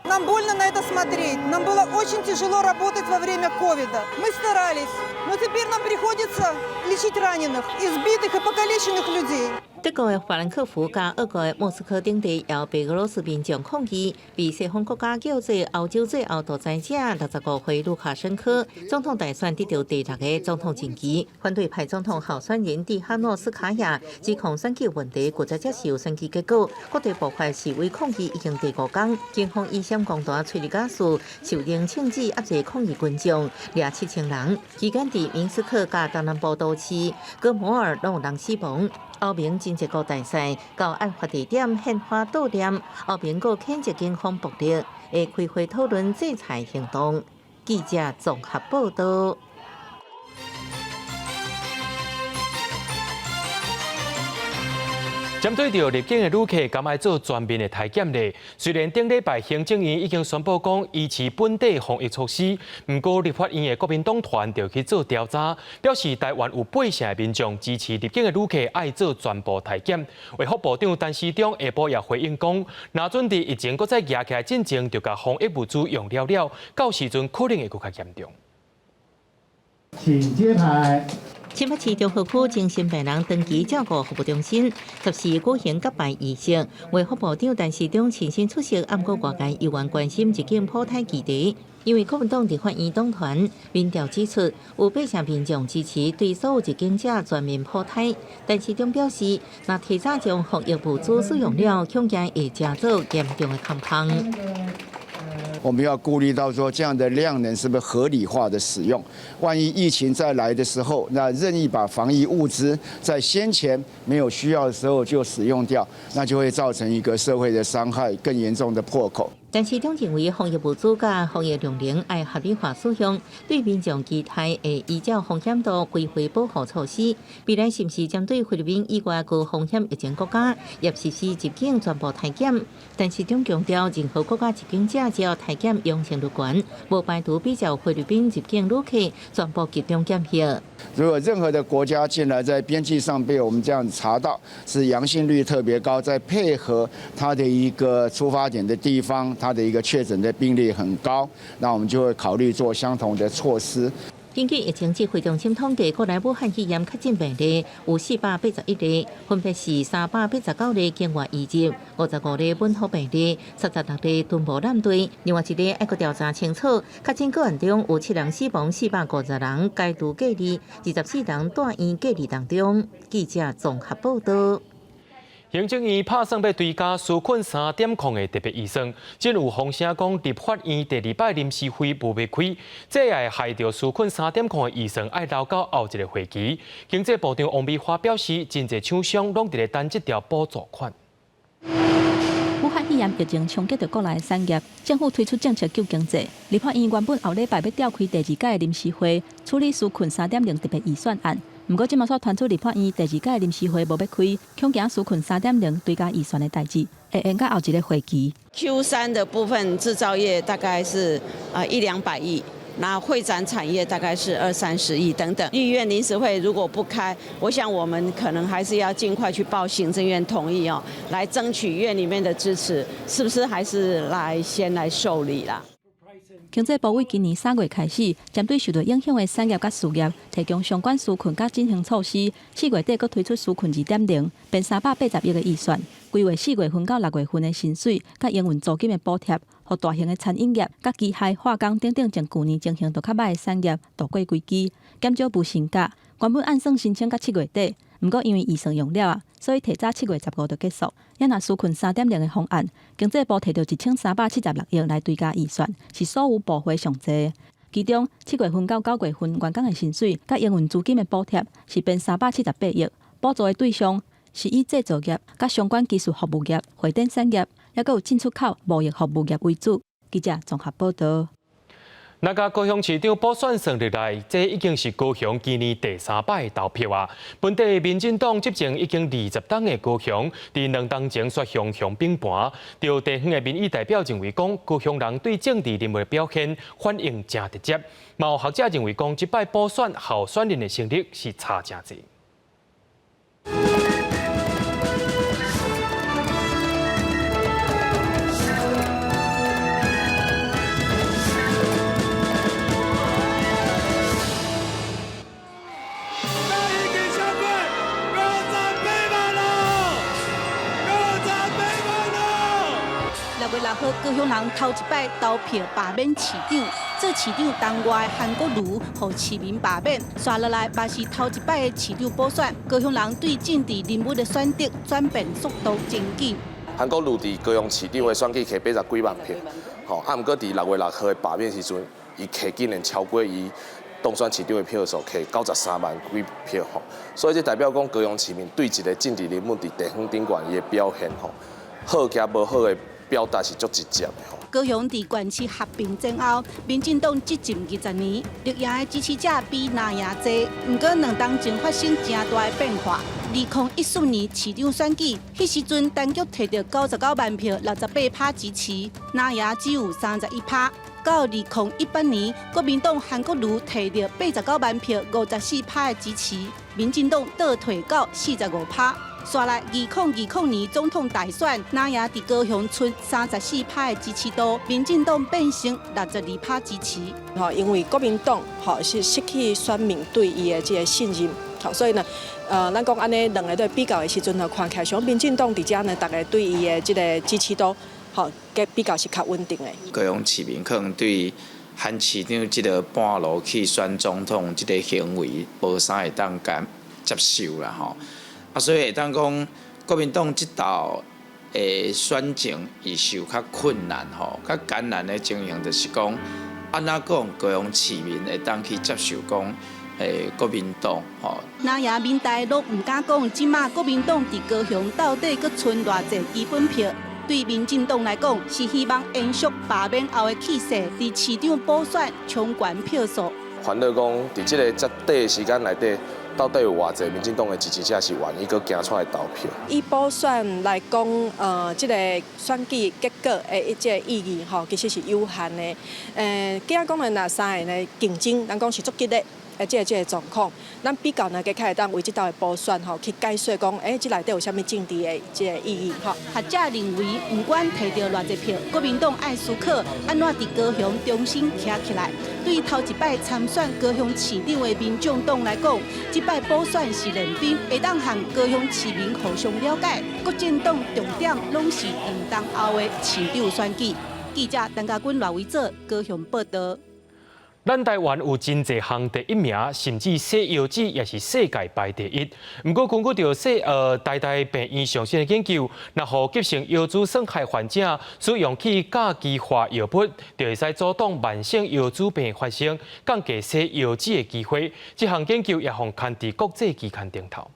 Нам больно на это смотреть. Нам было очень тяжело работать во время ковида. Мы старались, но теперь нам приходится лечить раненых, избитых и покалеченных людей. 德國的法蘭克福佮俄國的莫斯科等地，也有白俄羅斯民眾抗議，被西方國家叫做歐洲最後獨裁者65歲盧卡申科總統大選得著第六个總統任期。反對派總統候選人蒂哈諾斯卡亞指控選舉問題，拒絕接受選舉結果。各地爆發示威抗議已經第五工，警方以閃光彈、催淚ガス、受槍槍支壓制抗議群眾，掠7000人。期間佇明斯克佮東南部都市戈摩爾攏有人死亡。歐盟真濟國大使到案發地點獻花悼念，歐盟閣譴責警方暴力，會開會討論制裁行動。記者綜合報導。針對著入境的旅客，敢愛做全面的體檢咧？雖然頂禮拜行政院已經宣布講維持本地防疫措施，毋過立法院的國民黨團就去做調查，表示台灣有8成的民眾支持入境的旅客愛做全部體檢。衛福部長陳時中下晡也回應講，若準佇疫情閣再夯起來進前，就共防疫物資用了了，到時陣可能會閣較嚴重。請揭牌。新北市中和區精神病人長期照顧服務中心14舉行告白儀式，衛福部長陳時中親身出席，毋過外界猶原關心入境普篩議題。因為國民黨立法院黨團民調指出，有8成民眾支持對所有入境者全面普篩。陳時中表示，若提早將防疫物資使用了，恐驚會成做嚴重的空芳。我們要顧慮到說，這樣的量能是不是合理化的使用？萬一疫情再來的時候，那任意把防疫物資在先前沒有需要的時候就使用掉，那就會造成一個社會的傷害，更嚴重的破口。陳時中認為，防疫物資佮防疫量能愛合理化使用，對民眾期待會依照風險度規劃保護措施。未來是毋是針對菲律賓以外高風險疫情國家，也實施入境全部體檢？陳時中強調，任何國家入境者只要體檢陽性率懸，無排除比照菲律賓入境旅客全部集中檢疫。如果任何的國家進來，在邊境上被我們這樣查到是陽性率特別高，再配合它的一個出發點的地方，它的一個確診的病例很高，那我們就會考慮做相同的措施。根據疫情指揮中心統計，國內武漢肺炎確診病例有481例，分別是389例境外移入，55例本土病例，36例屯部艦隊。另外一个愛閣調查清楚，確診個案中有7人死亡，450人解除隔離，24人住院隔離當中。記者綜合報導。行政院拍算欲追加紓困3.0的特別預算，真有風聲講立法院第二擺臨時會無欲開，這也會害著紓困3.0的預算愛留到後一个會期。經濟部長王美花表示，真濟廠商攏佇咧等這條補助款。武漢肺炎疫情衝擊著國內產業，政府推出政策救經濟。立法院原本後禮拜欲召開第二屆臨時會，處理紓困3.0特別預算案。毋過，這馬煞傳出立法院第二屆臨時會無欲開，恐驚紓困3.0追加預算的代誌會延到後一个會期。 Q3的部分製造業大概是一兩百億，那會展產業大概是二三十億等等。立院臨時會如果不開，我想我們可能還是要盡快去報行政院同意哦，來爭取院裡面的支持，是不是還是來先來受理啦？經濟部為今年3月開始，針對受到影響的產業佮事業，提供相關紓困佮振興措施。4月底閣推出紓困2.0，編380億的預算，規劃4月份到6月份的薪水佮營運租金的補貼，予大型的餐飲業、佮機械、化工等等，前舊年情形都較䆀的產業渡過危機，減少無薪假。原本按算申請到7月底，毋過因為預算用了啊，所以提早7月15就結束。也若紓困3.0的方案，經濟部提著1376億來追加預算，是所有部會上濟。其中7月份到9月份員工的薪水佮營運資金的補貼是編378億，補助的對象是以製造業、佮相關技術服務業、會展產業，抑閣有進出口貿易服務業為主。記者綜合報導。那共高雄市長補選算入來，這已經是高雄今年第三擺投票啊！本地民進黨執政已經20冬的高雄，佇2冬前煞雄雄崩盤。著地方的民意代表認為講，高雄人對政治人物的表現反應誠直接。嘛有學者認為講，這擺補選候選人的成績是差誠濟。 6月6號，高雄人頭一擺投票罷免市長，做市長黨外韓國瑜，予市民罷免。紲落來嘛是頭一擺的市長補選，高雄人對政治人物的選擇轉變速度真緊。韓國瑜佇高雄市長的選舉摕80幾萬票，吼，啊，毋過佇6月6號的罷免時陣，伊摕竟然超過伊當選市長的票數，摕93萬幾票，吼，所以這代表講高雄市民對一個政治人物佇地方頂懸伊的表現，吼，好加無好的表達是足直接的。高雄佇縣市合併前後，民進黨執政20年，綠營的支持者比藍營濟。毋過兩冬前發生誠大的變化。2014年市長選舉，彼時陣陳菊摕著99萬票，68%支持，藍營只有31%。到2018年，國民黨韓國瑜摕著89萬票，54%的支持，民進黨倒退到45%。紲來2020年總統大選，藍營佇高雄賰34%的支持度，民進黨變成62%支持。吼，因為國民黨吼是失去選民對伊的這个信任，吼，所以呢，咱講按呢兩个對比較的時陣吼，看起來像民進黨佇遮呢，大家對伊的這个支持度，吼，比較是較穩定的。高雄市民可能對韓市長這个半路去選總統這个行為，無啥會當敢接受啦，吼。啊，所以會當講，國民黨這道的選情伊受較困難吼，較艱難的情形就是講，按怎講高雄市民會當去接受講，國民黨吼。藍營民代攏毋敢講，這馬國民黨佇高雄到底閣賰偌濟基本票？對民進黨來講，是希望延續罷免後的氣勢，佇市長補選衝懸票數。煩惱講，佇這个遮短的時間內底，到底有偌濟民進黨的支持者是願意閣行出來投票？以補選來講，這個選舉結果的這个意義吼，其實是有限的。假講的若三个呢競爭，咱講是足激烈的這个狀況，咱比較呢，加較會當為這道的補選吼去解說講，這內底有啥物政治的這个意義吼。學者認為，毋管摕著偌濟票，國民黨愛思考按怎佇高雄重新徛起來。對頭一擺參選高雄市長的民眾黨來講，這擺補選是練兵，會當和高雄市民互相了解。國政黨重點攏是2冬後的市長選舉。記者陳家軍、賴維哲高雄報導。咱台灣有真濟項第一名，甚至洗腰子也是世界排第一。毋過根據著台大病院上新的研究，若予急性腰子損害患者使用去甲基化藥物，就會使阻擋慢性腰子病發生，降低洗腰子的機會。這項研究也予刊佇國際期刊頂頭。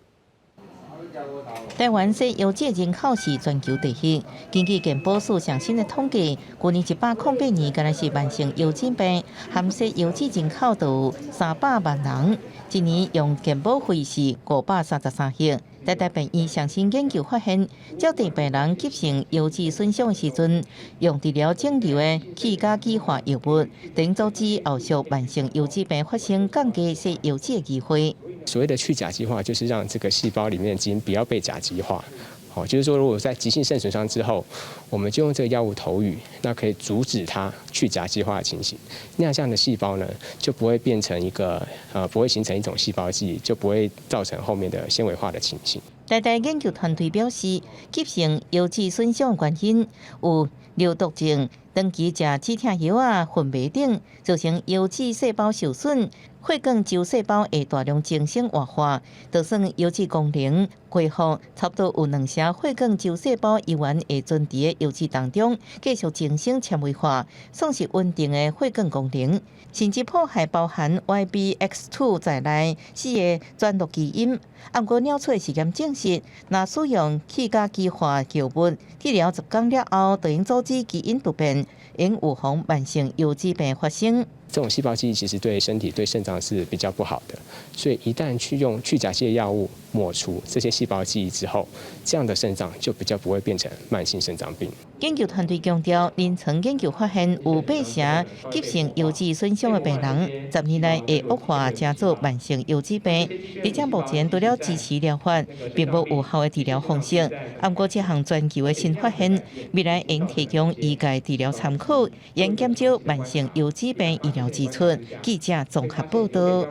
台灣洗腰子人口是全球第一。根據健保署上新的統計，去年108年，敢若是慢性腰子病含洗腰子人口就有300萬人，一年用健保費是533億。台大病院上新研究發現，照對病人急性腰子損傷的時陣，用治療腫瘤的去甲基化藥物，能阻止後續慢性腰子病發生，降低洗腰子的機會。所謂的去甲基化，就是讓這個細胞裡面的基因不要被甲基化。好，就是說，如果在急性腎損傷之後，我們就用這個藥物投予，那可以阻止它去甲基化的情形。那這樣的細胞呢，就不會變成一個不會形成一種細胞記憶，就不會造成後面的纖維化的情形。台大研究團隊表示，急性腰子損傷原因有尿毒症、長期食止疼藥仔，糞袂頂，造成膠質細胞受損，血管周細胞會大量增生活化，就算膠質功能恢復，差不多有兩成血管周細胞猶原會存佇個膠質當中，繼續增生纖維化，喪失穩定的血管功能。甚至破壞包含 YBX2 在內四个轉錄基因。毋過鳥取實驗證實，若使用去甲基化藥物治療10工了後，就會阻止基因突變，會預防慢性腰子病發生。這種細胞記憶其實對身體、對腎臟是比較不好的，所以一旦去用去甲基的藥物抹除這些細胞記憶之後，這樣的腎臟就比較不會變成慢性腎臟病。研究團隊強調，臨床研究發現有八成急性腰子損傷的病人，10年內會惡化成做慢性腰子病。而且目前除了支持療法，並無有效的治療方式。毋過這項全球的新發現，未來會提供醫界治療參考，會減少慢性腰子病醫療支出。記者綜合報道。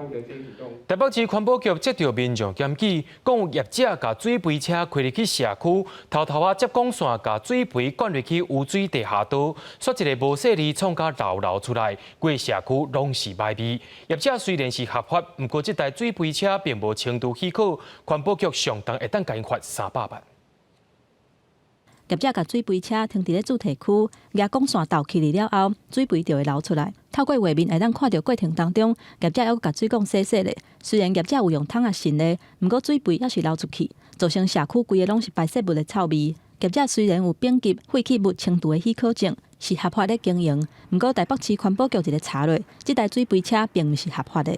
台北市環保局接著民眾檢舉，講有業者共水肥車開入去社區，偷偷仔接管線，共水肥灌入去污水地下道，煞一个無細膩創甲流流出來，規社區攏是䆀味。業者雖然是合法，毋過這台水肥車並無清除許可，環保局上重會當共𪜶罰300萬。業者共水肥車停佇咧主題區，舉管線導起來了後，水肥就會流出來。透過畫面會當看著過程當中，業者猶閣共水管洗洗咧。雖然業者有用桶仔滲咧，毋過水肥猶是流出去，造成社區規个攏是排泄物的臭味。業者雖然有丙級廢棄物清除的許可證，是合法咧經營，毋過台北市環保局一个查落，這台水肥車並毋是合法的。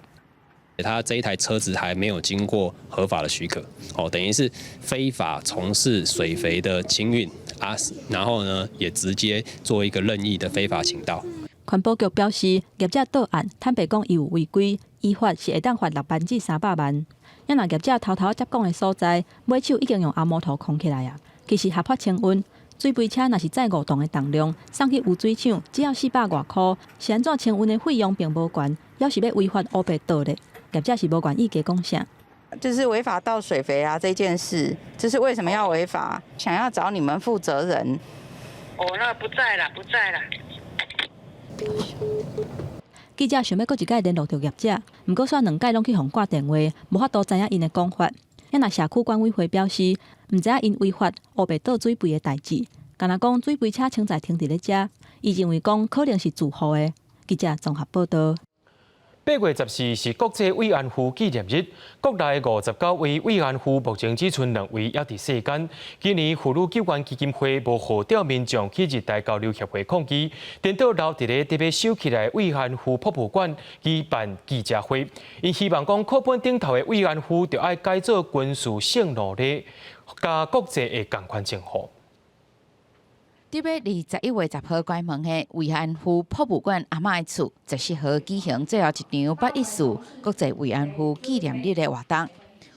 他這一台車子還沒有經過合法的許可，哦，等於是非法從事水肥的清運啊，然後呢，也直接做一個任意的非法傾倒。環保局表示，業者到案，坦白講伊有違規，依法是會當罰6萬至300萬。啊若業者偷偷接管的所在，尾手已經用紅毛塗囥起來啊，其實合法清運。水肥車若是載5噸的重量，送去污水廠，只要400外箍，是按怎清運的費用並無懸，猶是欲違法烏白倒咧。業者是無願意加講啥，就是違法倒水肥啊！這件事，就是為什麼要違法？想要找你們負責人。哦，那個不在啦，不在啦。記者想欲閣一擺聯絡著業者，毋過煞兩擺攏去予掛電話，無法度知影𪜶的講法。啊若社區管委會表示，毋知影𪜶違法烏白倒水肥的代誌，干焦講水肥車清在停佇咧遮，伊認為講可能是自戶的。記者綜合報道。8月14是國際慰安婦紀念日，國內59位慰安婦目前只賰兩位猶佇世間。今年婦女救援基金會無號召民眾去日台交流協會抗議，顛倒留佇咧特別修起來慰安婦博物館舉辦記者會，𪜶希望講課本頂頭的慰安婦著愛改做軍事性奴隸，佮國際的仝款稱呼。佇欲21月10號關門的慰安婦博物館阿嬤的厝，14號舉行最後一場8.14國際慰安婦紀念日的活動。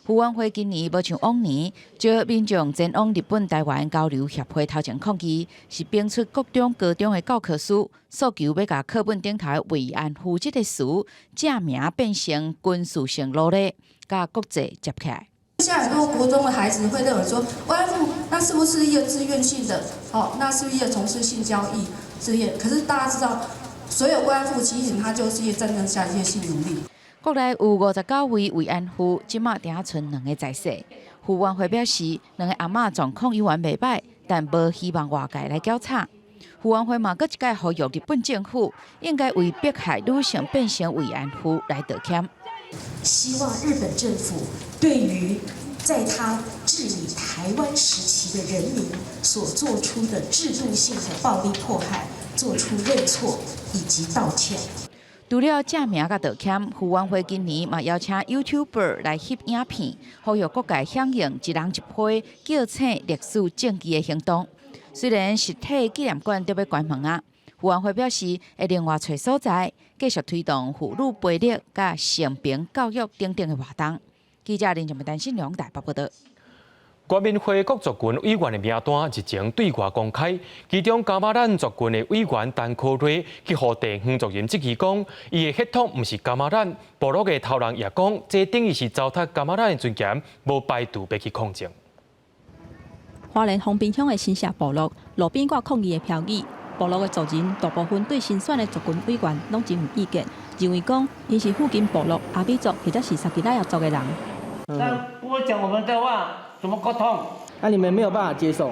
婦援會今年無像往年，召民眾前往日本台灣交流協會頭前抗議，是搬出國中、高中的教科書，訴求欲共課本頂頭的慰安婦這個詞正名變成軍事性奴隸，佮國際接起來。現在很多國中的孩子會認為說，慰安婦那是不是一個自願性的？哦，那是不是一個從事性交易事業？可是大家知道，所有慰安婦其實他就是一個戰爭下一些性奴隸。國內有59位慰安婦，這馬定賰兩个在世。婦援會表示，兩个阿嬤狀況猶原袂䆀，但無希望外界來攪吵。婦援會嘛，閣一擺呼籲日本政府應該為迫害女性變成慰安婦來道歉。希望日本政府對於在他治理台灣時期的人民所做出的制度性的暴力迫害，做出認錯以及道歉。除了正名佮道歉，婦援會今年嘛邀請 YouTuber 來翕影片，呼籲各界響應一人一批叫醒歷史證據的行動。雖然實體紀念館著欲關門啊，婦援會表示會另外揣所在，繼續推動婦女培力佮性平教育等等的活動。記者林靜文、陳信良台北報道。原民會各族群委員的名單日前對外公開，其中噶瑪蘭族群的委員陳科瑞去予地方族人質疑講，伊的血統毋是噶瑪蘭。部落的頭人也講，這等於是糟蹋噶瑪蘭的尊嚴，無排除欲去抗爭。花蓮豐濱鄉的新社部落路邊掛抗議的標語，部落的族人大部分對新選的族群委員攏真有意見，認為講𪜶是附近部落阿美族或者是撒奇萊雅族的人。但不會講我們的話，怎麼溝通？那你們沒有辦法接受？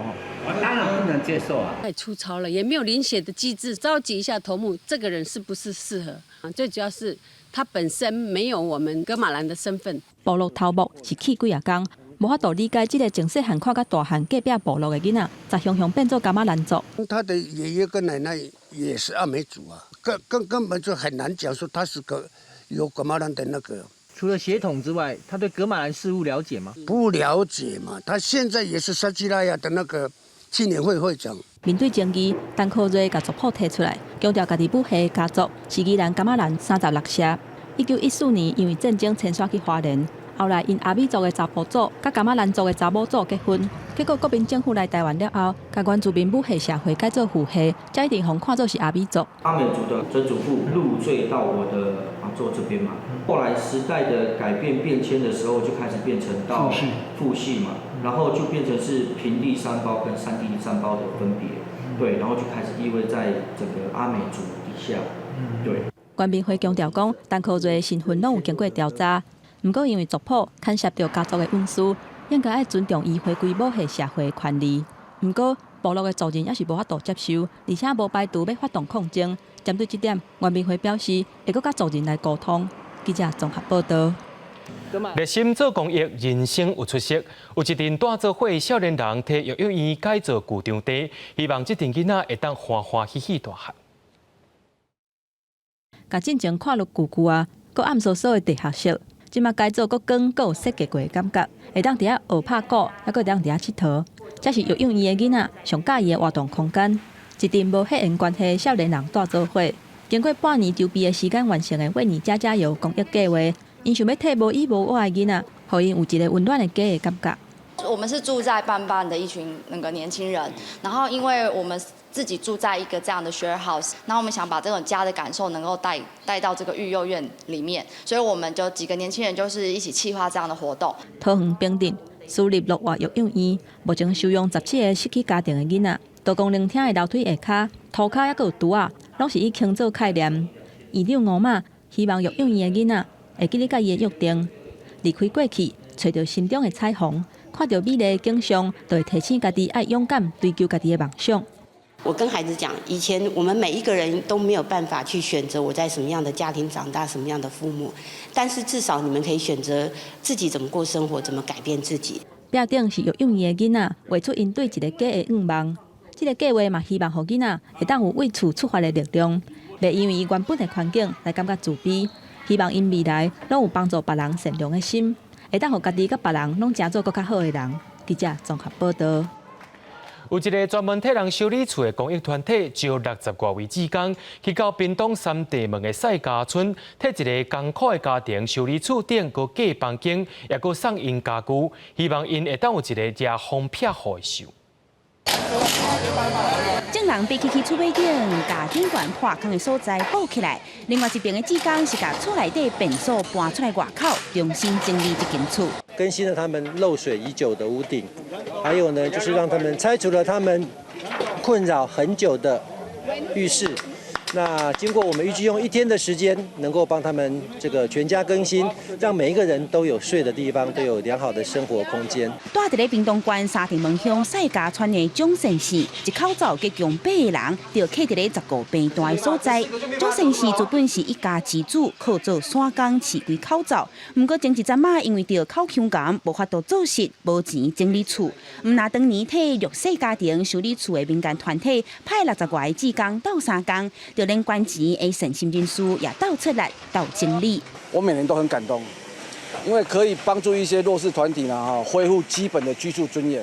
我當然不能接受啊！太粗糙了，也沒有遴選的機制，召集一下頭目，這個人是不是適合？啊，最主要是他本身沒有我們噶瑪蘭的身份。部落頭目是氣幾仔工，無法度理解這個從細漢看甲大漢隔壁部落的囡仔，才雄雄變做噶瑪蘭族。他的爺爺跟奶奶也是阿美族啊，根本就很難講說他是個有噶瑪蘭的那個。除了血統之外，他對噶瑪蘭事務了解嗎？不了解嘛，他現在也是撒奇萊雅的那個青年會會長。面對爭議，陳科瑞共族譜提出來，強調家己母系家族是宜蘭噶瑪蘭36社。1914年因為戰爭遷徙去花蓮，後來𪜶阿美族的查埔祖佮噶瑪蘭族的查某祖結婚，結果國民政府來台灣了後，共原住民母系社會改做父系，才一直予看做是阿美族。阿美族的曾祖父入贅到我的阿祖這邊嘛，後來時代的改變變遷的時候，就開始變成到父系嘛，然後就變成是平地山胞跟山地山胞的分別，對，然後就開始依偎在整個阿美族底下，對。原民會強調講，陳科瑞的身份攏有經過調查，毋過因為族譜牽涉著家族的隱私，應該愛尊重伊回歸母系社會的權利。毋過部落的族人猶是無法度接受，而且無排除欲發動抗爭。針對這點，原民會表示會閣佮族人來溝通。記者綜合報道。熱心做公益，人生有出息。有一陣蹛做伙少年人替育幼院改造舊場地，希望這陣囡仔會當歡歡喜喜大漢。共進前看落舊舊啊，閣暗嗖嗖的地下室，這馬改造閣光閣有設計過的感覺，會當佇遐學拍鼓，猶閣會當佇遐𨑨迌。這是育幼院的囡仔上佮意的活動空間。一陣無血緣關係的少年人蹛做伙，經過半年籌備的時間完成的為你家加油公益計畫，𪜶想欲替無依無倚的囡仔，予𪜶有一个溫暖的家的感覺。我們是住在半半的一群那個年輕人，然後因為我們自己住在一個這樣的 share house，然後我們想把這種家的感受能夠帶到這個育幼院裡面，所以我們就幾個年輕人就是一起企劃這樣的活動。桃園平鎮私立樂活育幼院目前收容17個失去家庭的囡仔，多功能廳的樓梯下跤、塗跤猶閣有櫥仔，攏是以輕做概念。院長吳媽希望育幼院的囡仔會記得佮伊的約定，離開過去，揣著心中的彩虹。看著美麗的景象，就會提醒家己愛勇敢追求家己的夢想。我跟孩子講，以前我們每一個人都沒有辦法去選擇我在什麼樣的家庭長大，什麼樣的父母，但是至少你們可以選擇自己怎麼過生活，怎麼改變自己。壁頂是育幼院的囡仔畫出𪜶對一个家的願望。這个計畫嘛，希望予囡仔會當有為厝出發的力量，袂因為伊原本的環境來感覺自卑。希望𪜶未來攏有幫助別人善良的心，會當予家己佮別人攏成做閣較好的人。記者綜合報道。有一个專門替人修理厝的公益團體，招60外位志工，去到屏東三地門的賽家村，替一个艱苦的家庭修理厝頂閣隔房間，也閣送𪜶家具，希望𪜶會當有一个遮風避雨的岫。眾人爬起去厝尾頂，共頂懸破空的所在補起來。另外一邊的志工是共厝內底便所搬出來外口，重新整理這間厝，更新了他們漏水已久的屋頂，還有呢，就是讓他們拆除了他們困擾很久的浴室。那經過我們預計用一天的時間，能夠幫他們這個全家更新，讓每一個人都有睡的地方，都有良好的生活空間。蹛佇咧屏東縣三地門鄉賽家村的蔣先生，一口罩結共八个人，就徛佇咧15平大的所在。蔣先生原本是一家之主，靠做山工飼幾口罩。毋過前一陣仔因為著口腔癌，無法度做事，無錢整理厝。毋若當年替弱勢家庭修理厝的民間團體派60外个志工鬥相共。就連捐錢的善心人士也鬥出來鬥整理。我每年都很感動，因為可以幫助一些弱勢團體呢，哈，恢復基本的居住尊嚴，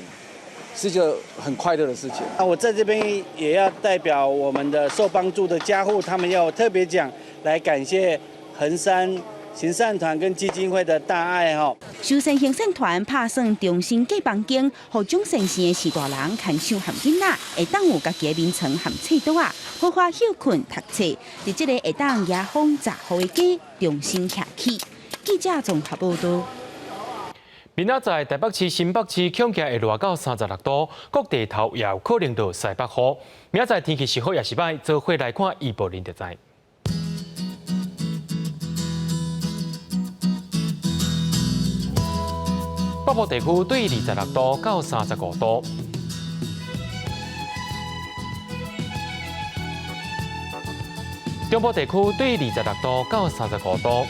是一個很快樂的事情。那我在這邊也要代表我們的受幫助的家戶，他們要特別講，來感謝橫山行善團跟基金會的大愛吼。修善行善團拍算重新蓋房間，予蔣先生的序大人牽手和囡仔，會當有家己的眠床和炊桌仔，好好歇睏讀冊，佇這个會當遮風遮雨的家重新徛起。記者綜合報道。明仔載台北市、新北市恐驚會熱到36度，各地頭也有可能落西北雨。明仔載天氣是好抑是䆀，做伙來看預報恁就知。北部地區對26度到35度。中部地區對26度到35度。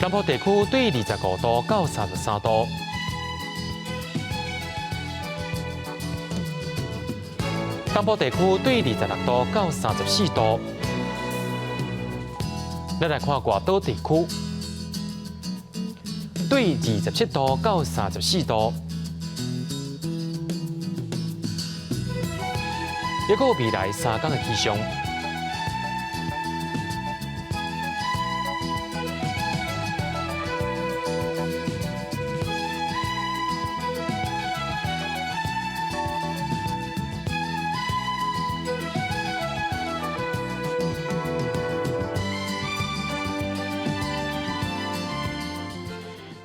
南部地區對25度到33度。東部地區對26度到34度。咱來看外島地區，對27度到34度。抑閣有未來3工的氣象。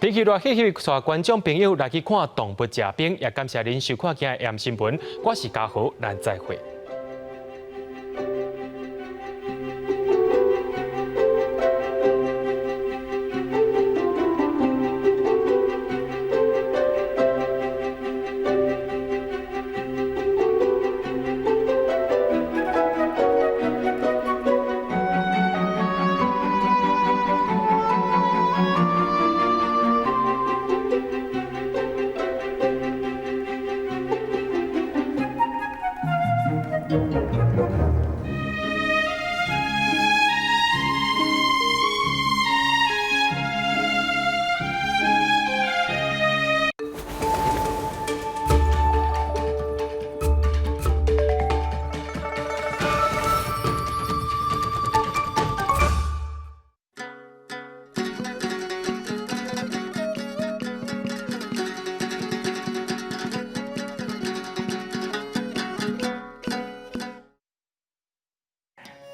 天氣熱氣氣，帶觀眾朋友來去看動物食冰，也感謝您收看今日 AM 新聞。我是嘉豪，咱再會。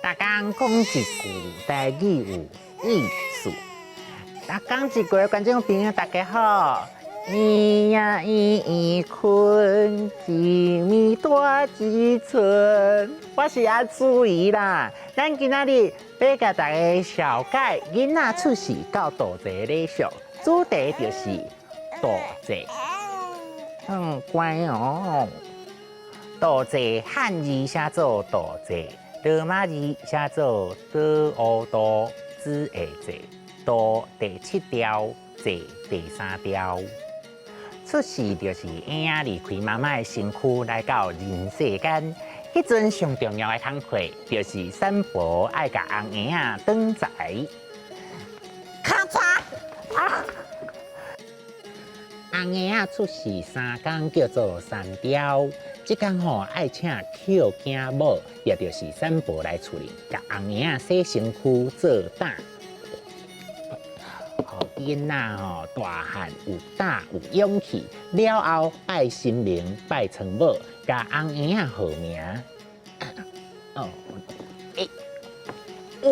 逐工講一句台語有意思。逐工一句觀眾朋友大家好，圓仔圓圓睏，一暝大一寸。我是阿朱姨啦。咱今仔日欲共大家紹介囡仔出世到道濟禮俗，主題就是道濟。乖哦。道濟漢字寫做道濟。羅馬字寫做多烏多子下濟，多第七調，濟第三調。出世就是嬰仔離開媽媽的身軀來到人世間，彼陣上重要的工課就是產婆愛共紅嬰仔轉財。咔嚓啊！紅嬰仔出世三工叫做三朝。這工吼愛請抾囝母，也就是產婆來厝裡，共紅嬰仔洗身軀做膽，予囡仔吼大漢有膽有勇氣。了後拜神明、拜倉母，共紅嬰仔號名。哦，欸，哦，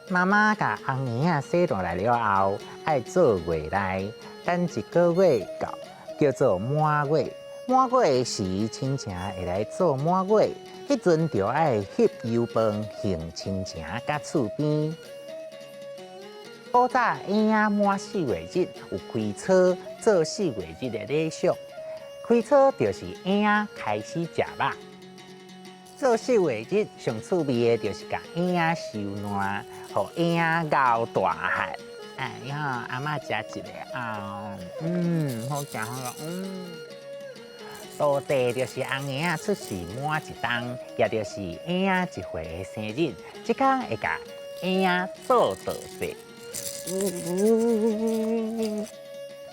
媽媽共紅嬰仔洗落來了後，愛做月內，等一個月到。叫做滿月，滿月時親情會來做滿月，彼陣就愛翕油飯還親情佮厝邊。古早嬰仔滿四月日有開初做四月日的禮俗，開初就是嬰仔開始食肉。做四月日上趣味的就是共嬰仔收爛，予嬰仔熬大漢。哎呀，阿嬤食一个啊，好食好食，道濟就是紅嬰仔出世滿一冬，也就是嬰仔一歲的生日，這工會共嬰仔做道濟。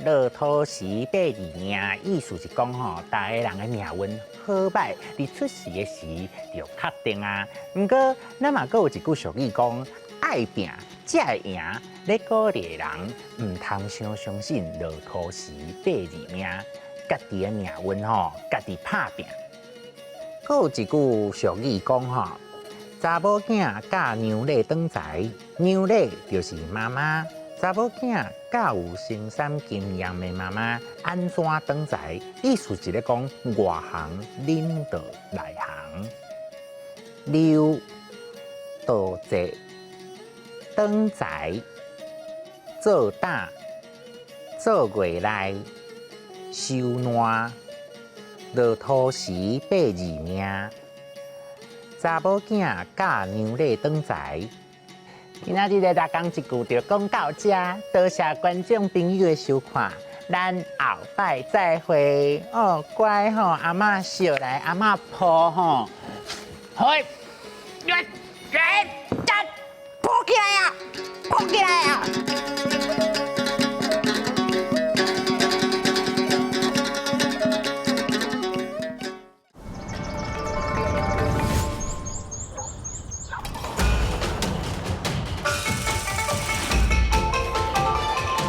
落土時八字命，意思是講吼，逐个人的命運好䆀，佇出世的時就確定啊。毋過，咱嘛閣有一句俗語講，愛拚才會贏。咧鼓勵人毋通傷相信落土時八字命，家己的命運吼，家己拍拚。閣有一句俗語講吼，查某囝教娘咧轉財，娘咧就是媽媽。查某囝教有生產經驗的媽媽按怎轉財？意思是咧講外行領導內行。溜倒坐轉財做膽做月內收爛落塗時八字命。查某囝教娘咧轉財。今仔日咧逐工一句就講到遮，多謝觀眾朋友的收看，咱後擺再會哦，乖吼，阿嬤笑來，阿嬤抱吼，好，來來，站，抱起來啊，抱起來啊！